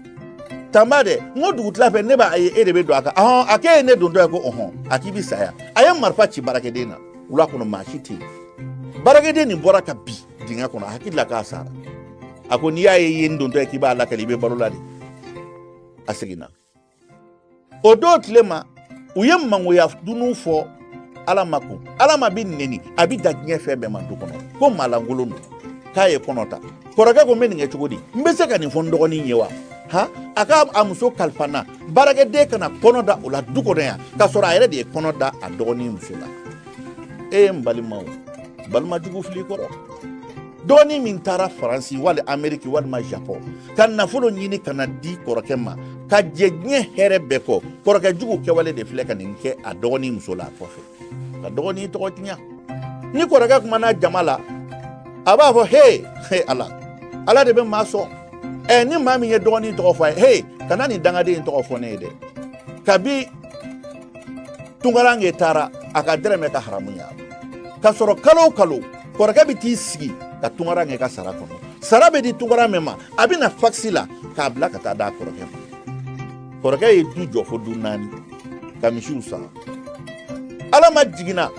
tanba dɛ, n ko dugutila fɛ ne b'a ye e de bɛ don a kan. Ɔhɔn, a k'e ye ne dontɔ ye. Ko ɔhɔn. A k'i bɛ saya. A ye marifa ci baarakɛden na wula kɔnɔ, maa si tɛ yen. Baarakɛden nin bɔra ka bin dingɛ kɔnɔ, a hakili la k'a sara. A ko n'i y'a ye i ye n dontɔ ye k'i b'a lakali, i bɛ balo la de. A seginna o don tile ma, u ye mangoya dunun fɔ ala ma kun. Ala ma bɛ neni, a bɛ da diɲɛ fɛn bɛɛ ma du kɔnɔ ko maalankolon don, k'a ye kɔnɔ ta. Kɔrɔkɛ ko n bɛ nin kɛ cogo di? N bɛ se ka nin fɔ n dɔgɔnin ye wa? Han, a ka a muso kalifa n na, baarakɛden kana kɔnɔ da o la du kɔnɔ yan, k'a sɔrɔ a yɛrɛ de ye kɔnɔ da a dɔgɔnin muso la. E n balimaw, balima jugu fili kɔrɔ. Dɔgɔnin min taara Faransi wali Ameriki walima Japon ka nafolo ɲini ka na di kɔrɔkɛ ma ka jɛ diɲɛ hɛrɛ bɛɛ kɔ, kɔrɔkɛ jugu kɛwale de filɛ ka nin kɛ a dɔgɔnin muso la a kɔfɛ, ka dɔgɔnin tɔgɔ tiɲɛ. Ni kɔrɔkɛ kumana jama la, a b'a fɔ: he he, Ala, Ala de bɛ maa sɔn. Ɛ, ni maa min ye dɔgɔnin tɔgɔ fɔ a ye, he, kana nin dangaden in tɔgɔ fɔ ne ye dɛ. Kabi Tunkaranke taara, a ka dɛrɛmɛ ka haramu ya k'a sɔrɔ kalo o kalo kɔrɔkɛ bɛ t'i sigi ka Tunkaranke ka sara kɔnɔ. Sara bɛ di Tunkaranke ma, a bɛ na fakisi la k'a bila ka taa d'a kɔrɔkɛ ma. Kɔrɔkɛ ye du jɔ fo du 4, ka misiw san. Ala ma jiginna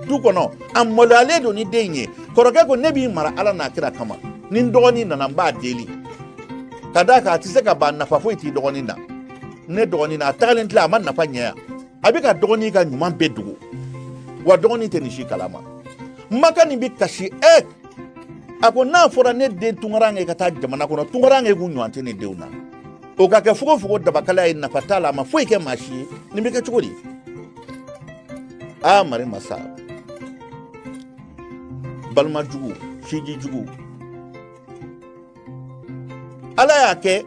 du kɔnɔ, a maloyalen don ni den ye. Kɔrɔkɛ ko: ne b'i mara Ala n'a kira kama. Ni n dɔgɔnin nana, n b'a deli ka d'a kan a tɛ se ka ban, nafa foyi t'i dɔgɔnin na. Ne dɔgɔnin na, a tagalen tila, a ma nafa ɲɛ yan. A bɛ ka dɔgɔnin ka ɲuman bɛɛ dogo, wa dɔgɔnin tɛ nin si kalama. Makan nin bɛ kasi. Ɛ, a ko n'a fɔra ne den Tunkaranke ka taa jamana kɔnɔ, Tunkaranke k'u ɲɔgɔn tɛ ne denw na, o ka kɛ fogofogo dabakala ye, nafa t'a la, a ma foyi kɛ maa si ye. Nin bɛ kɛ cogo di? Aa, mari masa, balima jugu, sinji jugu. Ala y'a kɛ,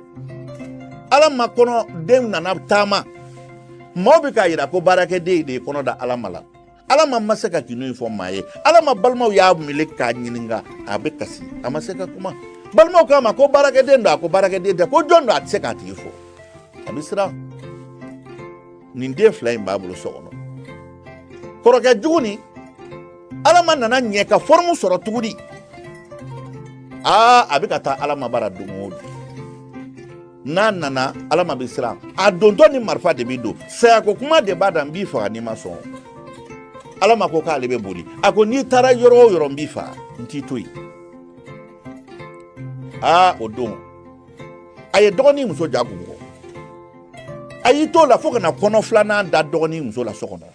Ala ma kɔnɔ den nana taama. Maaw bɛ k'a yira ko baarakɛden de ye kɔnɔ da Ala ma la. Ala ma se ka gundo in fɔ maa ye. Ala ma balimaw y'a minɛ k'a ɲininka, a bɛ kasi, a ma se ka kuma. Balimaw k'a ma ko baarakɛden don. A ko baarakɛden tɛ. Ko jɔn don? A tɛ se k'a tigi fɔ, a bɛ siran. Nin den fila in b'a bolo so kɔnɔ. Kɔrɔkɛ jugu ni Ala ma nana ɲɛ ka forme sɔrɔ tuguni. Aa, a bɛ ka taa Ala ma bara don o don. N'a nana, Ala ma bɛ siran. A dontɔ ni marifa de bɛ don, sayako kuma de b'a da: n b'i faga n'i ma sɔn. Ala ma ko k'ale bɛ boli. A ko n'i taara yɔrɔ o yɔrɔ, n b'i faga, n t'i to yen. Aa, o don a ye dɔgɔnin muso ja bugɔ. A y'i t'o la fo ka na kɔnɔ filanan da dɔgɔnin muso la so kɔnɔ.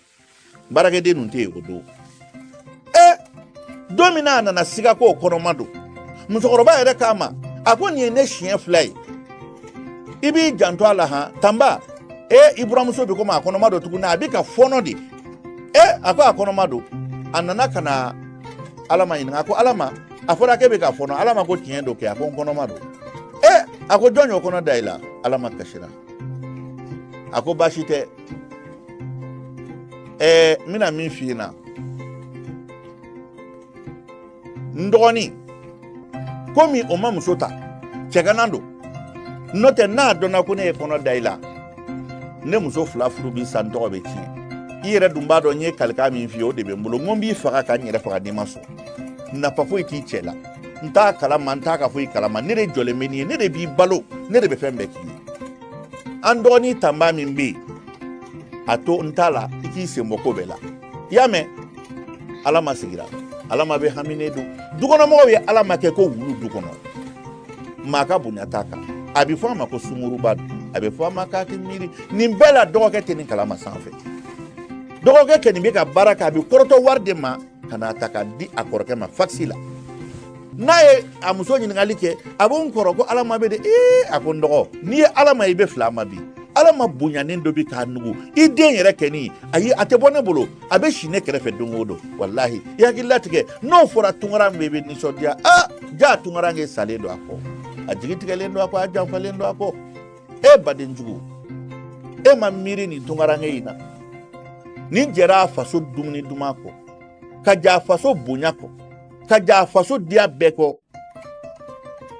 Baarakɛden ninnu tɛ yen o don. Ɛ, don min na a nana siga k'o kɔnɔma don, musokɔrɔba yɛrɛ k'a ma, a ko nin ye ne siɲɛ 2 ye, i b'i janto a la han. Tanba e, i buramuso bɛ komi a kɔnɔma don tuguni, a bɛ ka fɔɔnɔ de. E, a ko a kɔnɔma don. A nana ka na Ala ma ɲininka. A ko: Ala ma, a fɔra k'e bɛ ka fɔɔnɔ. Ala ma ko tiɲɛ don kɛ. A ko n kɔnɔma don. E, a ko jɔn y'o kɔnɔ da i la? Ala ma kasira. A ko baasi tɛ. Ɛɛ, n bɛna min f'i ɲɛna, n dɔgɔnin, komi o ma muso ta, cɛganan don. N'o tɛ, n'a dɔnna ko ne ye kɔnɔ da i la, ne muso fila furu bi sa, n tɔgɔ bɛ tiɲɛ. I yɛrɛ dun b'a dɔn n ye kalikan min f'i ye, o de bɛ n bolo. N ko n b'i faga ka n yɛrɛ faga n'i ma sɔn. Nafa foyi t'i cɛ la, n t'a kalama, n t'a ka foyi kalama. Ne de jɔlen bɛ n'i ye, ne de b'i balo, ne de bɛ fɛn bɛɛ k'i ye. An dɔgɔnin Tanba min bɛ yen, a to n t'a la, i k'i sen bɔ ko bɛɛ la. I y'a mɛn? Ala ma sigira, Ala ma bɛ haminen don. Dukɔnɔmɔgɔw ye Ala ma kɛ ko wulu du kɔnɔ, maa ka bonya t'a kan. A bɛ fɔ a ma ko sunguruba don, a bɛ fɔ a ma k'a tɛ miiri. Nin bɛɛ la, dɔgɔkɛ tɛ nin kalama sanfɛ. Dɔgɔkɛ kɛ nin bɛ ka baara kɛ, a bɛ kɔrɔtɔ wari de ma ka n'a ta k'a di a kɔrɔkɛ ma fakisi la. N'a ye a muso ɲininkali kɛ, a b'o n kɔrɔ ko Ala ma bɛ de. Ee, a ko n dɔgɔ, n'i ye Ala ma, i bɛ fila ma bi. Ala ma bonyanen dɔ bi k'a nugu i den yɛrɛ kɛni. Ayi, a tɛ bɔ ne bolo, a bɛ si ne kɛrɛfɛ don o don. Walahi, i hakili latigɛ. N'o fɔra Tunkaranke bɛ nisɔndiya. Aa, ja Tunkaranke salen don a kɔ, a jigi tigɛlen don a kɔ, a janfalen don a kɔ. E baden jugu, e ma miiri nin Tunkaranke in na. Nin jɛra a faso dumuni duman kɔ, ka jɛ a faso bonya kɔ, ka jɛ a faso diya bɛɛ kɔ,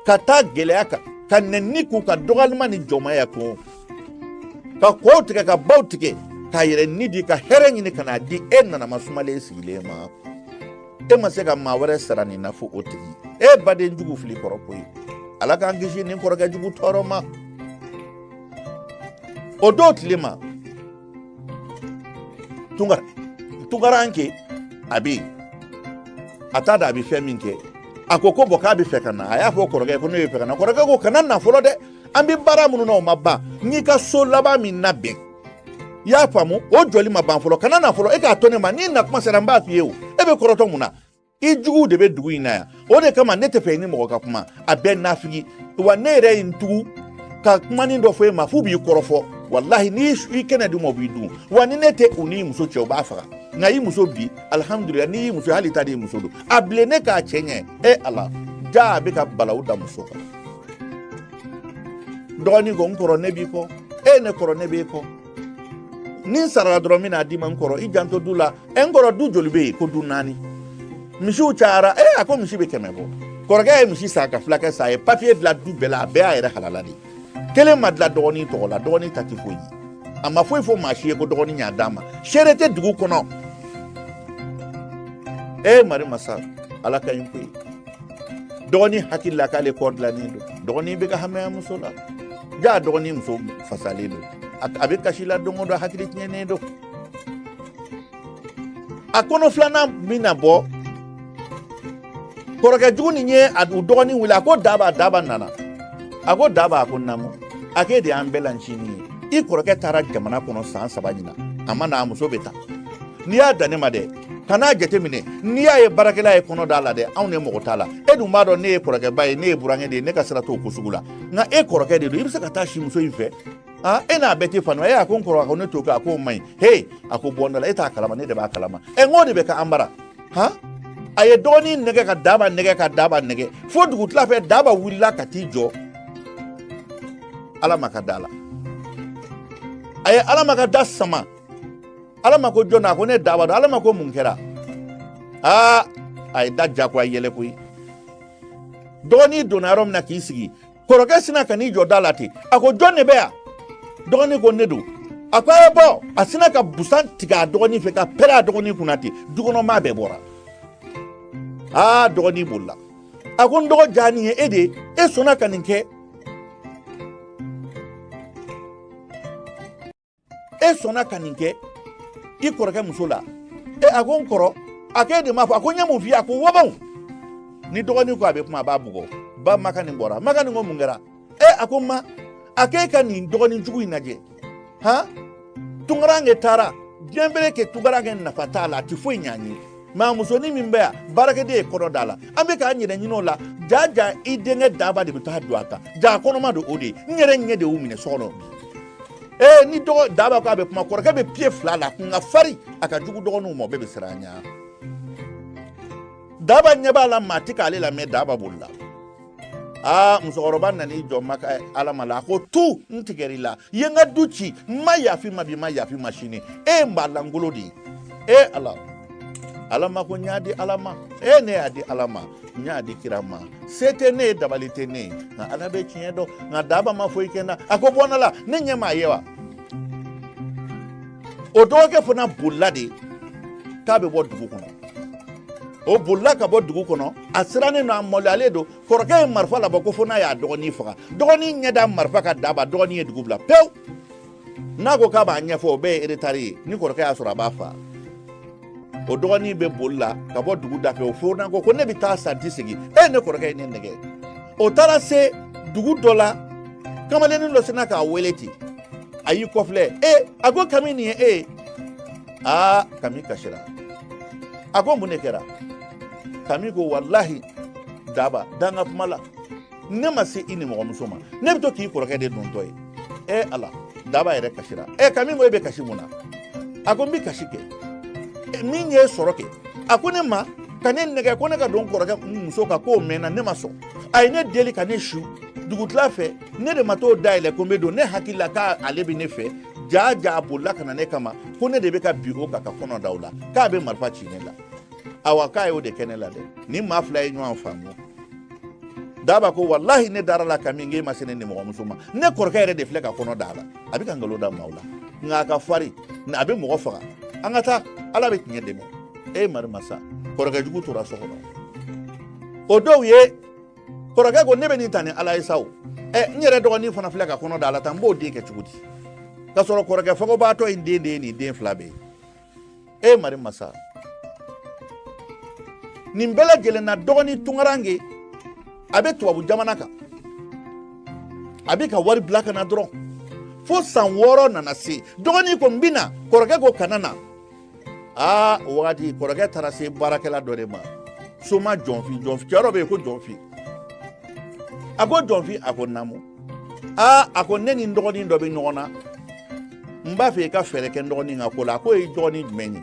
ka taa gɛlɛya kan, ka nɛni k'u ka dɔgɔyalima ni jɔnmaya kun, ka kɔw tigɛ, ka baw tigɛ, k'a yɛrɛ ni di ka hɛrɛ ɲini ka n'a di e nanama sumalen sigilen ma. E ma se ka maa wɛrɛ sara nin na fo o tigi. E baden jugu, fili kɔrɔ koyi. Ala k'an kisi nin kɔrɔkɛ jugu tɔɔrɔ ma. O dɔw tile ma, Tunkaranke a bɛ yen, a t'a dɔn a bɛ fɛn min kɛ. A ko ko bɔn, k'a bɛ fɛ ka na. A y'a fɔ kɔrɔkɛ ko ne bɛ fɛ ka na. Kɔrɔkɛ ko kana na fɔlɔ dɛ, an bɛ baara minnu na, o ma ban. N y'i ka so laban min labɛn, i y'a faamu, o jɔli ma ban fɔlɔ. Kana na fɔlɔ, e k'a to ne ma. N'i na kuma sera, n b'a f'i ye. O e bɛ kɔrɔtɔ mun na? I juguw de bɛ dugu in na yan, o de kama ne tɛ fɛ i ni mɔgɔ ka kuma. A bɛɛ nafigi wa. Ne yɛrɛ ye n tugu ka kumanin dɔ fɔ e ma f'u b'i kɔrɔfɔ. Walahi, n'i i kɛnɛ d'u ma, u b'i dun. Wa ni ne tɛ u n'i muso cɛ, u b'a faga. Nka i muso bi, alihamudulila, n'i y'i muso ye, hali i t'a dɔn i muso don. A bilennen k'a cɛ ɲɛ. E Ala, ja a bɛ ka balawu da muso kan. Dɔgɔnin ko, n kɔrɔ, ne b'i kɔ. E ne kɔrɔ, ne b'e kɔ. Ni n sarala dɔrɔn, n bɛna d'i ma. N kɔrɔ, i janto du la. Ɛ, n kɔrɔ, du joli bɛ yen? Ko du 4. Misiw cayara. E, a ko misi bɛ 100 bɔ. Kɔrɔkɛ ye misi san ka fulakɛ san. A ye papiye dilan du bɛɛ la. A bɛɛ y'a yɛrɛ halala de ye. Kelen ma dilan dɔgɔnin tɔgɔ la. Dɔgɔnin ta tɛ foyi ye. A ma foyi fɔ maa si ye ko dɔgɔnin y'a d'a ma. Seere tɛ dugu kɔnɔ. E mari masa, Ala ka ɲi koyi. Dɔgɔnin hakili la k'ale kɔ dilannen don. Dɔgɔnin bɛ ka hami a muso la. Ja dɔgɔnin muso fasalen don, a bɛ kasi la don o don, hakili tiɲɛnen don. A kɔnɔ filanan bɛna bɔ. Kɔrɔkɛ jugu nin ye a u dɔgɔnin wele. A ko Daba. Daba nana. A ko Daba. A ko naamu. A k'e de y'an bɛɛ la ncinin ye. I kɔrɔkɛ taara jamana kɔnɔ san 3 ɲinan, a ma na. A muso bɛ taa. N'i y'a dan ne ma dɛ, kan'a jateminɛ. N'i y'a ye baarakɛla ye kɔnɔ d'a la dɛ, anw ne mɔgɔ t'a la. E dun b'a dɔn ne ye kɔrɔkɛba ye, ne ye burankɛ de ye, ne ka sira t'o ko sugu la. Nka e kɔrɔkɛ de don, i bɛ se ka taa si muso in fɛ. Aa, e n'a bɛɛ tɛ faamuya. E a ko n kɔrɔ, a ko ne t'o kɛ. A k'o man ɲi. He, a ko bɔ n da la, e t'a kalama, ne de b'a kalama. Ɛ, n k'o de bɛ kɛ an bara han. A ye dɔgɔnin nɛgɛ ka Daba nɛgɛ ka Daba nɛgɛ fo dugutila fɛ. Daba wulila ka t'i jɔ Alama ka da la. A ye Alama ka da sama. Alama ko jɔn? A ko ne Daba don. Alama ko mun kɛra? Aa, a ye da jagoya yɛlɛ koyi. Dɔgɔnin donna yɔrɔ min na k'i sigi, kɔrɔkɛ sina ka n'i jɔ da la ten. A ko jɔn de bɛ yan? Dɔgɔnin ko ne don. A ko a ye bɔ. A sina ka busan tigɛ a dɔgɔnin fɛ ka pɛrɛn a dɔgɔnin kunna ten. Dukɔnɔmaa bɛɛ bɔra. Aa, dɔgɔnin bolila. A ko n dɔgɔ, jaa nin ye e de ye? E sɔnna ka nin kɛ? E sɔnna ka nin kɛ i kɔrɔkɛ muso la? E, a ko n kɔrɔ. A ko e de m'a fɔ. A ko n ye mun f'i ye? A ko wabanw. Ni dɔgɔnin ko a bɛ kuma, a b'a bugɔ. Ba Makani bɔra. Makani ko mun kɛra? E, a ko ma, a k'e ka nin dɔgɔnin jugu in lajɛ han. Tunkaranke taara diɲɛ bɛɛ kɛ. Tunkaranke nafa t'a la, a tɛ foyi ɲɛ an ye. Mɛ a musonin min bɛ yan, baarakɛden ye kɔnɔ d'a la, an bɛ k'an yɛrɛ ɲini o la. Ja ja, i denkɛ Daba de bɛ taa don a kan. Ja kɔnɔma don o de ye. N yɛrɛ ɲɛ de y'u minɛ so kɔnɔ bi. Ee, ni dɔgɔ Daba ko a bɛ kuma, kɔrɔkɛ bɛ pied 2 la. A kun ka farin, a ka jugu dɔgɔninw ma, o bɛɛ bɛ siran a ɲɛ. Daba ɲɛ b'a la, maa tɛ k'ale lamɛn. Daba bolila. Aa, musokɔrɔba nan'i jɔ maka Alama la. A ko tu, n tigɛr'i la, i ye n ka du ci. N ma yafa i ma bi, n ma yafa i ma sini. E ye maa lankolon de ye. E Ala. Alama ko n y'a di Ala ma. E, ne y'a di Ala ma, n y'a di kira ma. Se tɛ ne ye, dabali tɛ ne ye, nka Ala bɛ tiɲɛ dɔn. Nka Daba ma foyi kɛ n na. A ko bɔ n la, ne ɲɛ m'a ye wa. O dɔgɔkɛ fana bolila de k'a bɛ bɔ dugu kɔnɔ. O bolila ka bɔ dugu kɔnɔ, a sirannen don, a maloyalen don. Kɔrɔkɛ ye marifa labɔ ko fo n'a y'a dɔgɔnin faga. Dɔgɔnin ɲɛ da marifa kan Daba. Dɔgɔnin ye dugu bila pewu. N'a ko k'a b'a ɲɛfɔ, o bɛɛ ye retard ye. Ni kɔrɔkɛ y'a sɔrɔ, a b'a fa. O dɔgɔnin bɛ boli la ka bɔ dugu da fɛ. O fo n'a ko ko ne bɛ taa sa, n tɛ segin. E, ne kɔrɔkɛ ye ne nɛgɛ. O taara se dugu dɔ la, kamalennin dɔ sinna k'a wele ten. A y'i kɔfilɛ. E, a ko Kami, nin ye e ye? Aa, Kami kasira. A ko mun de kɛra? Kami ko walahi Daba, dan ka kuma la, ne ma se i ni mɔgɔmuso ma, ne bɛ to k'i kɔrɔkɛ de dontɔ ye. E Ala, Daba yɛrɛ kasira. E, Kami ko e bɛ kasi mun na? A ko n bɛ kasi kɛ min ye sɔrɔ kɛ. A ko ne ma ka ne nɛgɛ ko ne ka don kɔrɔkɛ muso kan, k'o mɛnna, ne ma sɔn. A ye ne deli ka ne su dugutila fɛ, ne de ma t'o dayɛlɛ ko n bɛ don. Ne hakili la k'ale bɛ ne fɛ. Ja ja, a bolila ka na ne kama ko ne de bɛ ka bin o kan ka kɔnɔ da o la, k'a bɛ marifa ci ne la. Awa, k'a y'o de kɛ ne la dɛ. Ni maa fila ye ɲɔgɔn faamu. Daba ko walahi, ne dara la Kami, k'e ma se ne nimɔgɔmuso ma. Ne kɔrɔkɛ yɛrɛ de filɛ ka kɔnɔ da a la, a bɛ ka nkalon da maaw la, nka a ka farin, a bɛ mɔgɔ faga. An ka taa, Ala bɛ tiɲɛ dɛmɛ. E mari masa, kɔrɔkɛ jugu tora so kɔnɔ. O dɔw ye kɔrɔkɛ ko ne bɛ nin ta ni Ala ye sa o. Ɛ, n yɛrɛ dɔgɔnin fana filɛ ka kɔnɔ da a la tan, n b'o den kɛ cogo di? K'a sɔrɔ kɔrɔkɛ fagobaatɔ in den de ye nin den fila bɛɛ ye. E mari masa, nin bɛɛ lajɛlen na, dɔgɔnin tunkaranke, a bɛ tubabu jamana kan, a bɛ ka wari bila ka na dɔrɔn. Fo san 6 nana se. Dɔgɔnin ko n bɛ na, kɔrɔkɛ ko kana na. Aa, o wagati kɔrɔkɛ taara se baarakɛla dɔ de ma, soma Jɔnfin. Jɔnfin cɛ dɔ bɛ yen ko Jɔnfin. A ko Jɔnfin. A ko naamu. Aa, a ko ne ni n dɔgɔnin dɔ bɛ ɲɔgɔn na, n b'a fɛ i ka fɛɛrɛ kɛ n dɔgɔnin ka ko la. A ko ye dɔgɔnin jumɛn ye?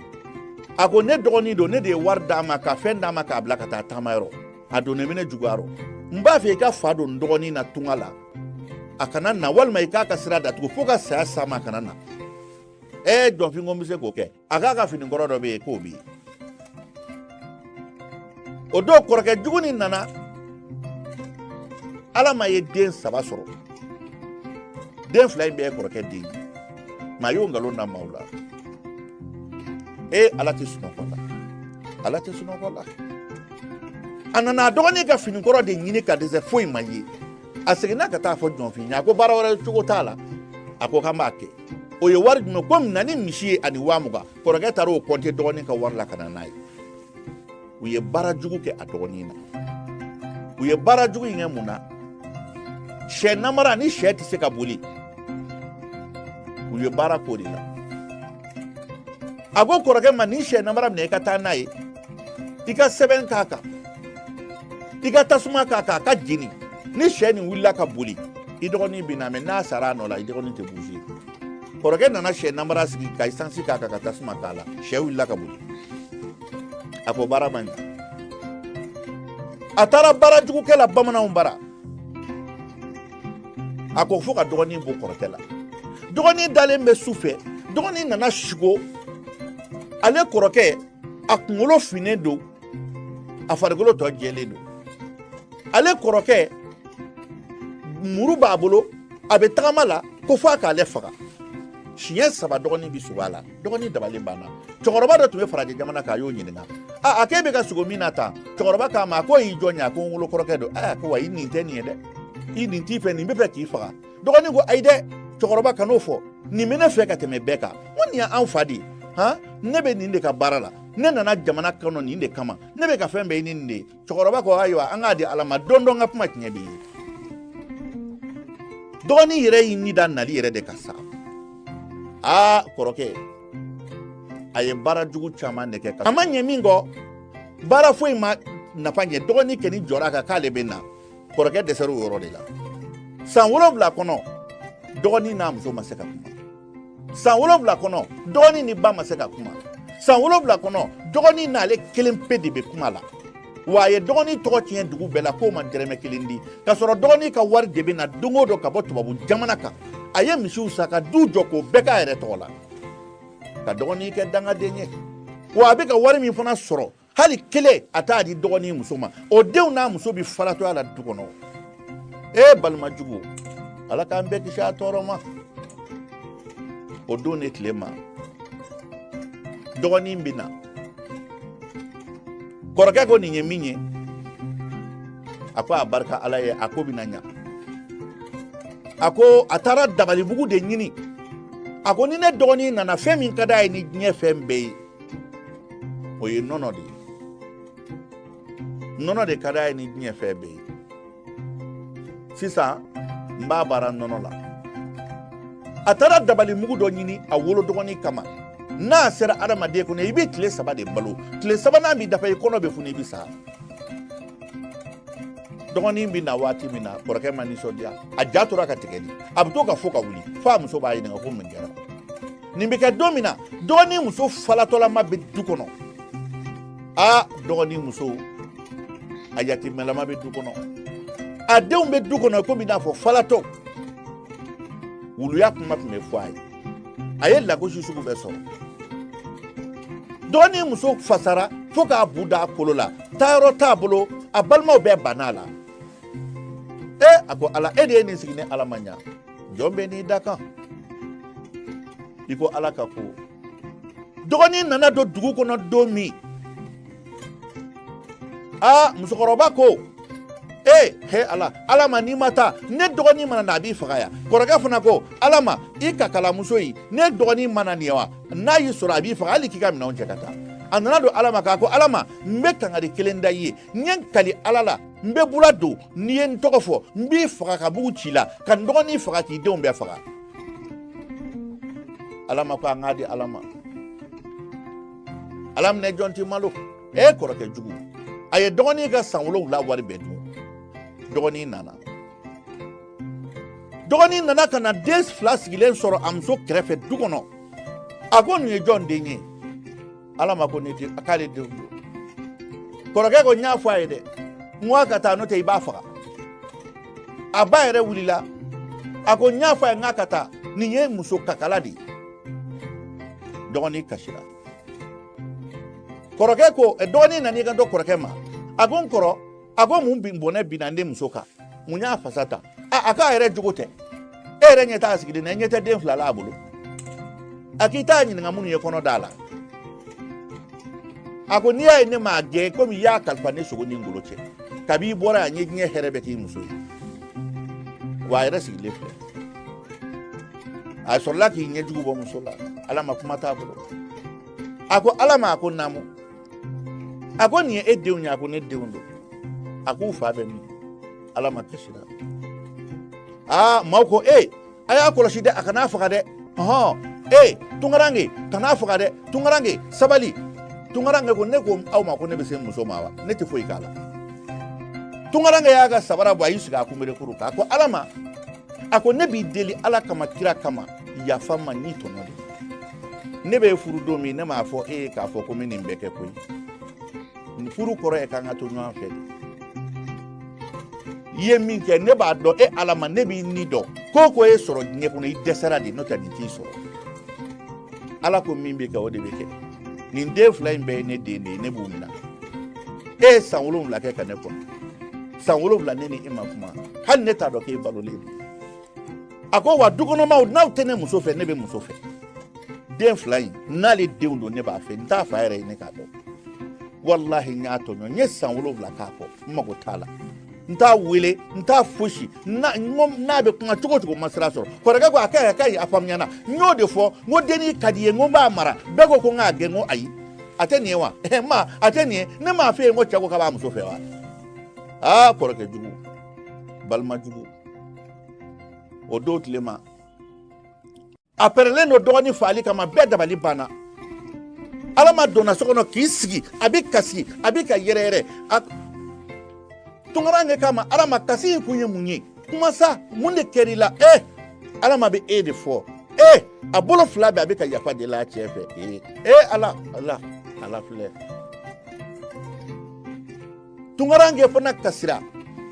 A ko ne dɔgɔnin don, ne de ye wari d'a ma ka fɛn d'a ma k'a bila ka taa taama yɔrɔ. A donnen bɛ ne juguya rɔ. N b'a fɛ i ka fa don n dɔgɔnin na tunga la, a kana na, walima i k'a ka sira datugu fo ka saya s'a ma, a kana na. Jɔnfin ko n bɛ se k'o kɛ. A k'a ka fini kɔrɔ dɔ bɛ yen k'o bɛ yen. O don kɔrɔkɛ jugu nin nana. Alama ye den saba sɔrɔ. Den fila in bɛɛ ye kɔrɔkɛ den ye, maa y'o nkalon da maaw la. Ee, Ala tɛ sunɔgɔ la, Ala tɛ sunɔgɔ la. A nana a dɔgɔnin ka fini kɔrɔ de ɲini ka dɛsɛ, foyi ma ye. A seginna ka taa fɔ jɔnfin ye. A ko baara wɛrɛ cogo t'a la. A ko k'an b'a kɛ. O ye wari jumɛn ko na ni misi ye ani 20,000. Kɔrɔkɛ taara o kɔnte dɔgɔnin ka wari la ka na n'a ye. U ye baara jugu kɛ a dɔgɔnin na. U ye baara jugu in kɛ mun na? Sɛ namara ni sɛ tɛ se ka boli, u ye baara k'o de la. A ko kɔrɔkɛ ma, nin sɛ namara minɛ, i ka taa n'a ye, i ka sɛbɛn k'a kan, i ka tasuma k'a kan, a ka jeni. Ni sɛ nin wulila ka boli, i dɔgɔnin bɛ na, mɛ n'a sara a nɔ la, i dɔgɔnin tɛ buze. Kɔrɔkɛ nana sɛ namara sigi ka isansi k'a kan ka tasuma k'a la. Sɛ wulila ka boli. A ko baara ma ɲɛ. A taara baara jugukɛ la bamananw bara. A ko fo ka dɔgɔnin bɔ kɔrɔkɛ la. Dɔgɔnin dalen bɛ su fɛ, dɔgɔnin nana sugo ale kɔrɔkɛ. A kunkolo finnen don, a farikolo tɔ jɛlen don. Ale kɔrɔkɛ muru b'a bolo, a bɛ tagama la ko fo a k'ale faga. Siɲɛ saba dɔgɔnin bɛ sugo a la. Dɔgɔnin dabali banna. Cɛkɔrɔba dɔ tun bɛ farajɛ jamana kan, a y'o ɲininka. A k'e bɛ ka sugo min na tan? Cɛkɔrɔba k'a ma, a ko y'i jɔn ye? A ko n wolo kɔrɔkɛ don. A ko wa, i nin tɛ nin ye dɛ, i nin t'i fɛ, nin bɛ fɛ k'i faga. Dɔgɔnin ko ayi dɛ, cɛkɔrɔba, kan'o fɔ, nin bɛ ne fɛ ka tɛmɛ bɛɛ kan. N ko nin y'an fa de ye. Han, ne bɛ nin de ka baara la, ne nana jamana kɔnɔ nin de kama, ne bɛ ka fɛn bɛɛ ɲini nin de ye. Cɛkɔrɔba ko ayiwa, an k'a di Ala ma, don dɔ n ka kuma tiɲɛ bɛ ye. Dɔgɔnin yɛrɛ y'i ni da nali yɛrɛ de ka sa. Aa, kɔrɔkɛ a ye baara jugu caman de kɛ, a ma ɲɛ min kɔ, baara foyi ma nafa ɲɛ. Dɔgɔnin kɔni jɔra a kan k'ale bɛ na. Kɔrɔkɛ dɛsɛra o yɔrɔ de la. San 7 kɔnɔ, dɔgɔnin n'a muso ma se ka kuma. San 7 kɔnɔ, dɔgɔnin ni ba ma se ka kuma. San 7 kɔnɔ, dɔgɔnin n'ale kelen pe de bɛ kuma la. Wa a ye dɔgɔnin tɔgɔ tiɲɛ dugu bɛɛ la k'o ma dɛrɛmɛ kelen di, k'a sɔrɔ dɔgɔnin ka wari de bɛ na don o don ka bɔ tubabu jamana kan. A ye misiw san ka du jɔ k'o bɛɛ k'a yɛrɛ tɔgɔ la, ka dɔgɔnin kɛ dangaden ye. Wa a bɛ ka wari min fana sɔrɔ, hali kelen a t'a di dɔgɔnin muso ma. O denw n'a muso bɛ falatɔya la du kɔnɔ. E balima jugu, Ala k'an bɛɛ kisi a tɔɔrɔ ma. O don de tile ma, dɔgɔnin bɛ na. Kɔrɔkɛ ko nin ye min ye? A ko a barika Ala ye, a ko bɛna ɲa. A ko a taara dabalibugu de ɲini. A ko ni ne dɔgɔnin nana, fɛn min ka d'a ye ni diɲɛ fɛn bɛɛ ye, o ye nɔnɔ de ye. Nɔnɔ de ka d'a ye ni diɲɛ fɛn bɛɛ ye. Sisan n b'a baara nɔnɔ la. A taara dabalimugu dɔ ɲini a wolo dɔgɔnin kama. N'a sera adamaden kɔnɔ, i bɛ tile 3 de balo. Tile sabanan b'i dafa, i kɔnɔ bɛ funu, i bɛ sa. Dɔgɔnin bɛ na waati min na, kɔrɔkɛ ma nisɔndiya. A ja tora ka tigɛ de, a bɛ to ka fo ka wuli, f'a muso b'a ɲininka ko mun kɛra. Nin bɛ kɛ don min na, dɔgɔnin muso falatɔlama bɛ du kɔnɔ. Aa, dɔgɔnin muso a yatimɛlama bɛ du kɔnɔ, a denw bɛ du kɔnɔ komi n'a fɔ falatɔ. Wuluya kuma tun bɛ fɔ a ye, a ye lagosi sugu bɛɛ sɔrɔ. Dɔgɔnin muso fasara fo k'a bu da a kolo la, taayɔrɔ t'a bolo, a balimaw bɛɛ banna a la. E, a ko Ala, e de ye nin sigi. Ni Ala ma ɲa, jɔn bɛ n'i da kan i ko Ala ka ko. Dɔgɔnin nana don dugu kɔnɔ don min, aa, musokɔrɔba ko ee, he Ala, Ala ma, n'i ma taa, ne dɔgɔnin mana na, a b'i faga yan. Kɔrɔkɛ fana ko Ala ma, i kakalamuso in, ne dɔgɔnin mana nin wa, n'a y'i sɔrɔ, a b'i faga, hali k'i ka minɛnw cɛ ka taa. A nana don Ala ma k'a ko Ala ma, n bɛ kangari kelen da i ye, n ye n kali Ala la, n bɛ bula don, n'i ye n tɔgɔ fɔ, n b'i faga ka bugu ci la, ka n dɔgɔnin faga, k'i denw bɛɛ faga. Ala ma ko an k'a di Ala ma. Ala minɛ jɔn ti malo. E kɔrɔkɛ jugu, a ye dɔgɔnin ka san 7 wari bɛɛ dun. Dɔgɔnin nana, dɔgɔnin nana ka na den fila sigilen sɔrɔ a muso kɛrɛfɛ du kɔnɔ. A ko nin ye jɔn den ye? Ala ma ko ne den, k'ale denw don. Kɔrɔkɛ ko n y'a fɔ a ye dɛ, n ko a ka taa, n'o tɛ i b'a faga. A ba yɛrɛ wulila, a ko n y'a fɔ a ye n k'a ka taa, nin ye muso kakala de ye. Dɔgɔnin kasira. Kɔrɔkɛ ko, dɔgɔnin nan'i kanto kɔrɔkɛ ma, a ko n kɔrɔ, a ko mun bin bɔnɛ binna ne muso kan, mun y'a fasa ta? A k'a yɛrɛ jogo tɛ, e yɛrɛ ɲɛ t'a sigilen na, e ɲɛ tɛ den fila la a bolo. A k'i t'a ɲininka minnu ye kɔnɔ d'a la. A ko n'i y'a ye ne m'a gɛn, komi i y'a kalifa ne sogo ni n golo cɛ, kabi i bɔra yan n ye diɲɛ hɛrɛ bɛɛ k'i muso ye, wa a yɛrɛ sigilen filɛ. A sɔrɔla k'i ɲɛjugu bɔ muso la. Ala ma kuma t'a bolo. A ko Ala ma, a ko naamu. A ko nin ye e denw ye? A ko ne denw don. A k'u fa bɛ min? Ala ma kasira. Aa, maaw ko e a y'a kɔlɔsi dɛ, a kan'a faga dɛ. Ɔhɔn, e Tunkaranke, kan'a faga dɛ. Tunkaranke, sabali. Tunkaranke ko ne ko aw ma ko ne bɛ se muso ma wa? Ne tɛ foyi k'a la. Tunkaranke y'a ka sabara bɔ, a y'i sigi a kunberekuru kan. A ko Ala ma, a ko ne b'i deli Ala kama, kira kama, yafa n ma, n y'i tɔɲɔ de. Ne bɛ furu don min, ne m'a fɔ e ye k'a fɔ ko n bɛ nin bɛɛ kɛ koyi. Nin furu kɔrɔ ye k'an ka to ɲɔgɔn fɛ de. I ye min kɛ, ne b'a dɔn. E Ala ma, ne b'i ni dɔn. Ko o ko e sɔrɔ diɲɛ kɔnɔ, i dɛsɛra de, n'o tɛ nin t'i sɔrɔ. Ala ko min bɛ kɛ, o de bɛ kɛ. Nin den fila in bɛɛ ye ne den de ye, ne b'u minɛ. E ye san 7 kɛ ka ne kɔnɔ, san 7 ne ni e ma kuma, hali ne t'a dɔn k'e balolen don. A ko wa dukɔnɔmaw, n'aw tɛ ne muso fɛ, ne bɛ muso fɛ. Den fila in, n'ale denw don, ne b'a fɛ. N t'a fa yɛrɛ ye, ne k'a dɔn. Walahi, n y'a tɔɲɔ, n ye san 7 k'a kɔ, n mago t'a la, n t'a wele, n t'a fosi. N'a bɛ kuma cogo o cogo, n ma sira sɔrɔ. Kɔrɔkɛ ko a ka ɲi, a ka ɲi, a faamuyana. N y'o de fɔ, n ko dennin ka di i ye, n ko n b'a mara. Bɛɛ ko ko n k'a gɛn. N ko ayi, a tɛ nin ye wa? Ma, a tɛ nin ye. Ne m'a f'e ye n ko cɛ ko k'a b'a muso fɛ wa? Aa, kɔrɔkɛ jugu, balima jugu. O don tile ma, a pɛrɛlen don dɔgɔnin faali kama, bɛɛ dabali banna. Ala ma donna so kɔnɔ k'i sigi, a bɛ kasi, a bɛ ka yɛrɛyɛrɛ. A Tunkaranke k'a ma, Ala ma, kasi in kun ye mun ye? Kuma sa, mun de kɛr'i la? E Ala ma bɛ e de fɔ e. A bolo fila bɛɛ, a bɛ ka yafa deli a cɛ fɛ. E e Ala, Ala, Ala filɛ. Tunkaranke fana kasira.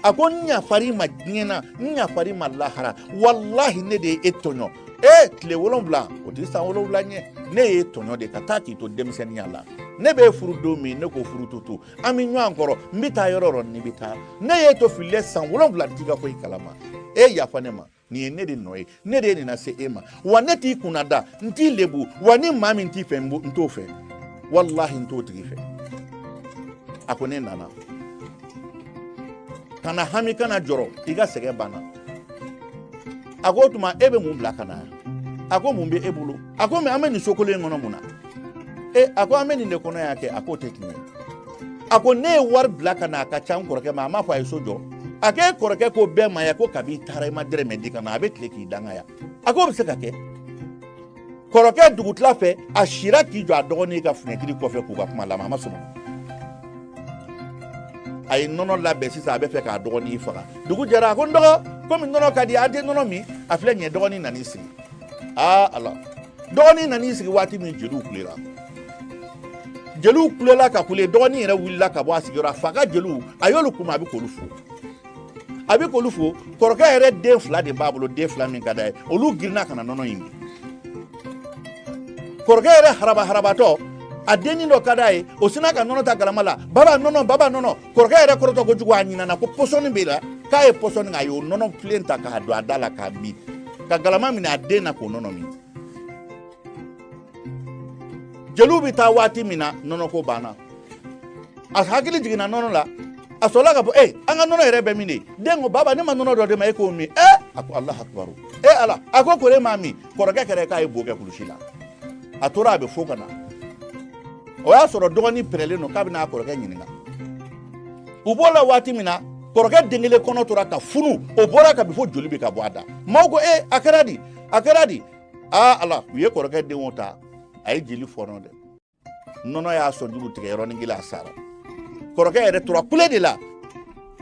A ko n yafar'i ma diɲɛ na, n yafar'i ma lahara. Walahi, ne de ye e tɔɲɔ. E tile 7, o tɛ san 7 ɲɛ. Ne ye tɔɲɔ de ka taa k'i to denmisɛnninya la. Ne b'e furu don min, ne ko furu tutu, an bɛ ɲɔgɔn kɔrɔ, n bɛ taa yɔrɔ o yɔrɔ, ni bɛ taa. Ne y'e to fililen san 7, n t'i ka foyi kalama. E yafa ne ma, nin ye ne de nɔ ye, ne de ye nin lase e ma. Wa ne t'i kunna da, n t'i lebu. Wa ni maa min t'i fɛ, n t'o fɛ. Walahi, n t'o tigi fɛ. A ko ne nana, kana hami, kana jɔrɔ, i ka sɛgɛn banna. A ko o tuma e bɛ mun bila ka na yan? A ko mun bɛ e bolo? A ko mɛ an bɛ nin so kolon in kɔnɔ mun na? E, a ko an bɛ nin de kɔnɔ yan kɛ. A k'o tɛ tiɲɛ ye. A ko ne ye wari bila ka na, a ka ca n kɔrɔkɛ ma, a m'a fɔ a ye so jɔ. A k'e kɔrɔkɛ ko bɛɛ ma yan ko kabi i taara i ma dɛrɛmɛ di ka na, a bɛ tile k'i danga yan. A k'o bɛ se ka kɛ? Kɔrɔkɛ dugutila fɛ, a sira k'i jɔ a dɔgɔnin ka finɛtiri kɔfɛ k'u ka kuma lamɛn. A ma sunɔgɔ. A ye nɔnɔ labɛn sisan, a bɛ fɛ k'a dɔgɔnin faga. Dugu jɛra, a ko n dɔgɔ, komi nɔnɔ ka di, an tɛ nɔnɔ min. A filɛ nin ye. Dɔgɔnin nan'i sigi. Aa Ala, dɔgɔnin nan'i sigi waati min, jeliw kulela. Jeliw kulela ka kule. Dɔgɔnin yɛrɛ wulila ka bɔ a sigiyɔrɔ. A fa ka jeliw, a y'olu kunbɛn, a bɛ k'olu fo, a bɛ k'olu fo. Kɔrɔkɛ yɛrɛ den fila de b'a bolo, den fila min ka d'a ye, olu girinna ka na nɔnɔ in min. Kɔrɔkɛ yɛrɛ haraba harabatɔ, a dennin dɔ ka d'a ye, o sinna ka nɔnɔ ta galama la. Baba nɔnɔ, baba nɔnɔ. Kɔrɔkɛ yɛrɛ kɔrɔtɔ kojugu, a ɲinana ko pɔsɔni b'e la, k'a ye pɔsɔni, a y'o nɔnɔ filen ta k'a don a da la k'a min, ka galama minɛ a den na k'o nɔnɔ min. Jeliw bɛ taa waati min na, nɔnɔko banna. A hakili jiginna nɔnɔ la, a sɔrɔla ka fɔ e an ka nɔnɔ yɛrɛ bɛ min de? Den ko baba, ne ma nɔnɔ dɔ d'e ma, e k'o min? E, a ko Alahu akibaru, e Ala. A ko kore m'a min. Kɔrɔkɛ kɛra k'a ye bo kɛ kulusi la. A tora a bɛ fo ka na, o y'a sɔrɔ dɔgɔnin pɛrɛlen don k'a bɛna a kɔrɔkɛ ɲininka. U b'o la waati min na, kɔrɔkɛ den kelen kɔnɔ tora ka funu, o bɔra ka bin fo joli bɛ ka bɔ a da. Maaw ko e a kɛra di, a kɛra di? Aa Ala, u ye kɔrɔkɛ denw ta, a ye jeli fɔɔnɔ dɛ, nɔnɔ y'a sɔnjuru tigɛ yɔrɔnin kelen, a sara. Kɔrɔkɛ yɛrɛ tora kule de la,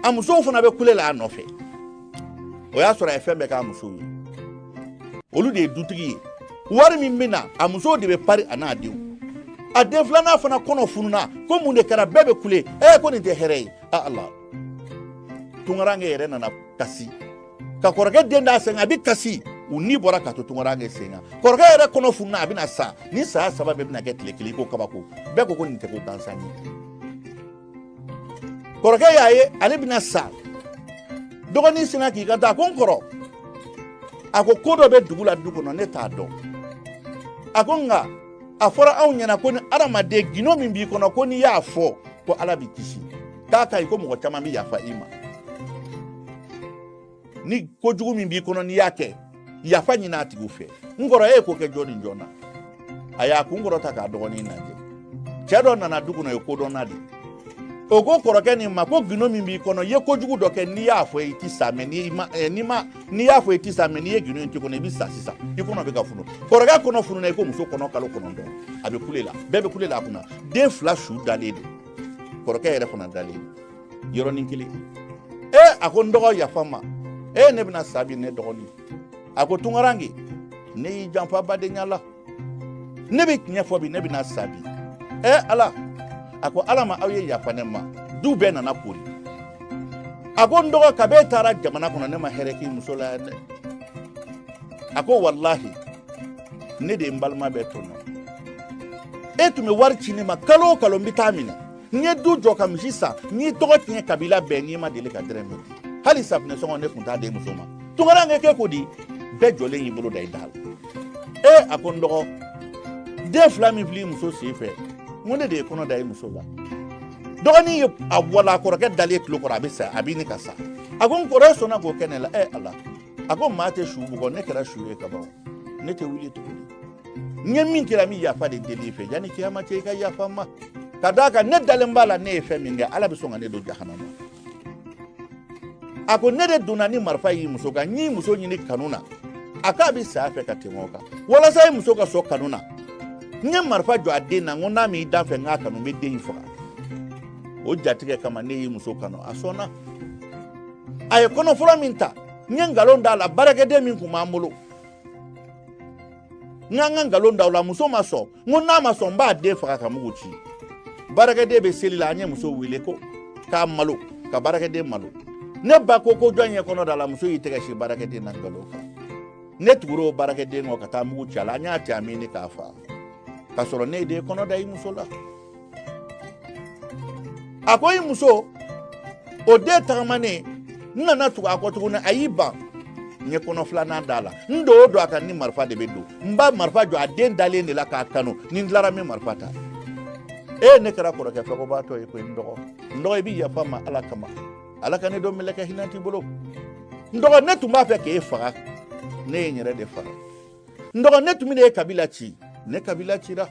a musow fana bɛ kule la a nɔfɛ. O y'a sɔrɔ a ye fɛn bɛɛ k'a musow ye, olu de ye dutigi ye. Wari min bɛ na, a musow de bɛ pari a n'a denw. A den filanan fana kɔnɔ fununa ko mun de kɛra? Bɛɛ bɛ kule. Ee, ko nin tɛ hɛrɛ ye. A ala, tunkaranke yɛrɛ nana kasi ka kɔrɔkɛ den d'a sen kan, a bɛ kasi. U ni bɔra ka to tunkaranke sen kan. Kɔrɔkɛ yɛrɛ kɔnɔ fununa, a bɛna sa. Ni saya saba bɛɛ bɛna kɛ tile kelen, i ko kabako. Bɛɛ ko ko nin tɛ ko gansan ye. Kɔrɔkɛ y'a ye ale bɛna sa. Dɔgɔnin sinna k'i kanto, a ko n kɔrɔ, a ko ko dɔ bɛ dugu la, du kɔnɔ, ne t'a dɔn. A ko nka a fɔra anw ɲɛna ko ni adamaden gindo min b'i kɔnɔ, ko n'i y'a fɔ ko Ala b'i kisi, k'a ka ɲi, ko mɔgɔ caman bɛ yafa i ma. Ni kojugu min b'i kɔnɔ, n'i y'a kɛ, yafa ɲini a tigiw fɛ. N kɔrɔ, e ye ko kɛ jɔn ni jɔn na? A y'a kun kɔrɔta k'a dɔgɔnin lajɛ. Cɛ dɔ nana du kɔnɔ, ye kodɔnna de. O ko kɔrɔkɛ nin ma ko gindo min b'i kɔnɔ, i ye kojugu dɔ kɛ, n'i y'a fɔ i ti sa, mɛ n'i ma n'i ma n'i y'a fɔ i ti sa, mɛ n'i ye gindo in to kɔnɔ, i bɛ sa sisan, i kɔnɔ bɛ ka funu. Kɔrɔkɛ kɔnɔ fununa i ko muso kɔnɔ kalo 9. A bɛ kule la, bɛɛ bɛ kule la a kunna. Den fila su dalen don, kɔrɔkɛ yɛrɛ fana dalen don yɔrɔnin kelen. Ee, a ko n dɔgɔ, yafa n ma. Ee, ne bɛna sa bi, ne dɔgɔnin. A ko tunkaranke, ne y'i janfa badenya la, ne bɛ tiɲɛ fɔ bi, ne bɛna sa bi. Ee ala, a ko Ala ma aw ye yafa ne ma. Du bɛɛ nana kori. A ko n dɔgɔ, kabi e taara jamana kɔnɔ, ne ma hɛrɛ k'i muso la yan dɛ. A ko walahi, ne de ye n balima bɛɛ tɔɲɔ. E tun bɛ wari ci ne ma kalo o kalo, n bɛ taa minɛ. N ye du jɔ ka misi san, n y'i tɔgɔ tiɲɛ kabila bɛɛ, n'i ma deli ka dɛrɛmɛ di, hali safunɛ sɔngɔ ne tun t'a di muso ma. Tunkaranke k'e ko di? Bɛɛ jɔlen y'i bolo da i da la. Ee, a ko n dɔgɔ, den fila min filɛ i muso sen fɛ, n ko ne de ye kɔnɔ da i muso la. Dɔgɔnin ye a wala a kɔrɔkɛ dalen tulo kɔrɔ, a bɛ sa, a bɛ ɲini ka sa. A ko n kɔrɔ, e sɔnna k'o kɛ ne la? Ɛ ala, a ko maa tɛ su bugɔ, ne kɛra su ye kaban, ne tɛ wuli tuguni. N ye min kɛra, n bɛ yafa de deli i fɛ yanni kiyama cɛ, i ka yafa n ma, ka d'a kan ne dalen b'a la, ne ye fɛn min kɛ, Ala bɛ sɔn ka ne don jahanama. A ko ne de donna ni marifa y'i muso kan, n y'i muso ɲini kanu na, a k'a bɛ saya fɛ ka tɛmɛ o kan. Walasa i muso ka sɔn kanu na, n ye marifa jɔ a den na, n ko n'a m'i dan fɛ n k'a kanu, n bɛ den in faga. O jatigɛ kama ne y'i muso kanu, a sɔnna. A ye kɔnɔ fɔlɔ min ta, n ye nkalon d'a la. Baarakɛden min tun b'an bolo, n k'an ka nkalon da o la, muso ma sɔn. N ko n'a ma sɔn, n b'a den faga ka mugu ci. Baarakɛden bɛ seli la, an ye muso wele ko k'a malo, ka baarakɛden malo. Ne ba ko ko jɔn ye kɔnɔ da la? Muso y'i tɛgɛ si baarakɛden na nkalon kan. Ne tugura o baarakɛden kɔ ka taa mugu ci a la, an y'a ci, a mini k'a fa, k'a sɔrɔ ne de ye kɔnɔ da i muso la. A ko i muso o den tagamanen, n nana tugu a kɔ tuguni, a y'i ban. N ye kɔnɔ filanan d'a la. N don o don a kan ni marifa de bɛ don, n b'a marifa jɔ a den dalen de la k'a kanu. Ni n tilara, n bɛ marifa ta. E, ne kɛra kɔrɔkɛ fɛkobaatɔ ye koyi. N dɔgɔ, n dɔgɔ, i bɛ yafa n ma Ala kama, Ala ka ne don mɛlɛkɛ hinɛ t'i bolo. N dɔgɔ, ne tun b'a fɛ k'e faga, ne ye n yɛrɛ de faga. N dɔgɔ, ne tun bɛna e kabila ci, ne kabila cira.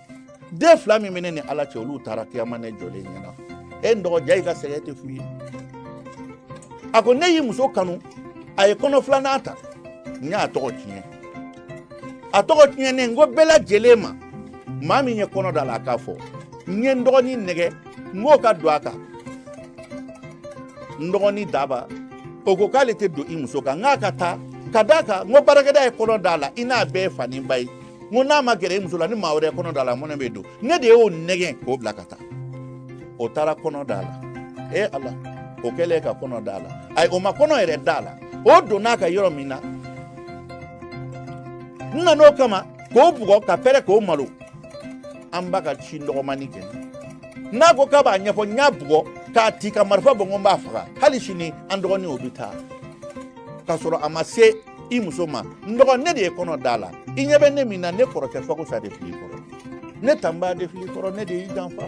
Den fila min bɛ ne ni Ala cɛ, olu taara kiyama ne jɔlen ɲɛna. E n dɔgɔ, ja i ka sɛgɛn tɛ fu ye. A ko ne y'i muso kanu, a ye kɔnɔ filanan ta, n y'a tɔgɔ tiɲɛ. A tɔgɔ tiɲɛnen, n ko bɛɛ lajɛlen ma, maa min ye kɔnɔ da la, a k'a fɔ. N ye n dɔgɔnin nɛgɛ, n k'o ka don a kan. N dɔgɔnin daba, o ko k'ale tɛ don i muso kan, n k'a ka taa, ka d'a kan n ko baarakɛda ye kɔnɔ d'a la, i n'a bɛɛ ye fa ni ba ye. N ko n'a ma gɛrɛ i muso la, ni maa wɛrɛ ye kɔnɔ d'a la, mɔnɛ bɛ don. Ne de y'o nɛgɛn k'o bila ka taa. O taara kɔnɔ d'a la. E ala, o kɛlen ka kɔnɔ d'a la, ayi, o ma kɔnɔ yɛrɛ d'a la, o donn'a kan yɔrɔ min na, n nan'o kama k'o bugɔ ka pɛrɛ k'o malo. An ba ka ci dɔgɔmani kɛ, n'a ko k'a b'a ɲɛfɔ, n y'a bugɔ k'a ci ka marifa bɔ, n ko n b'a faga. Hali sini an dɔgɔnin o bɛ taa k'a sɔrɔ a ma se i muso ma. N dɔgɔ, ne de ye kɔnɔ d'a la. I ɲɛ bɛ ne min na, ne kɔrɔkɛ Fakosa de filɛ i kɔrɔ, ne tanba de filɛ i kɔrɔ, ne de y'i janfa.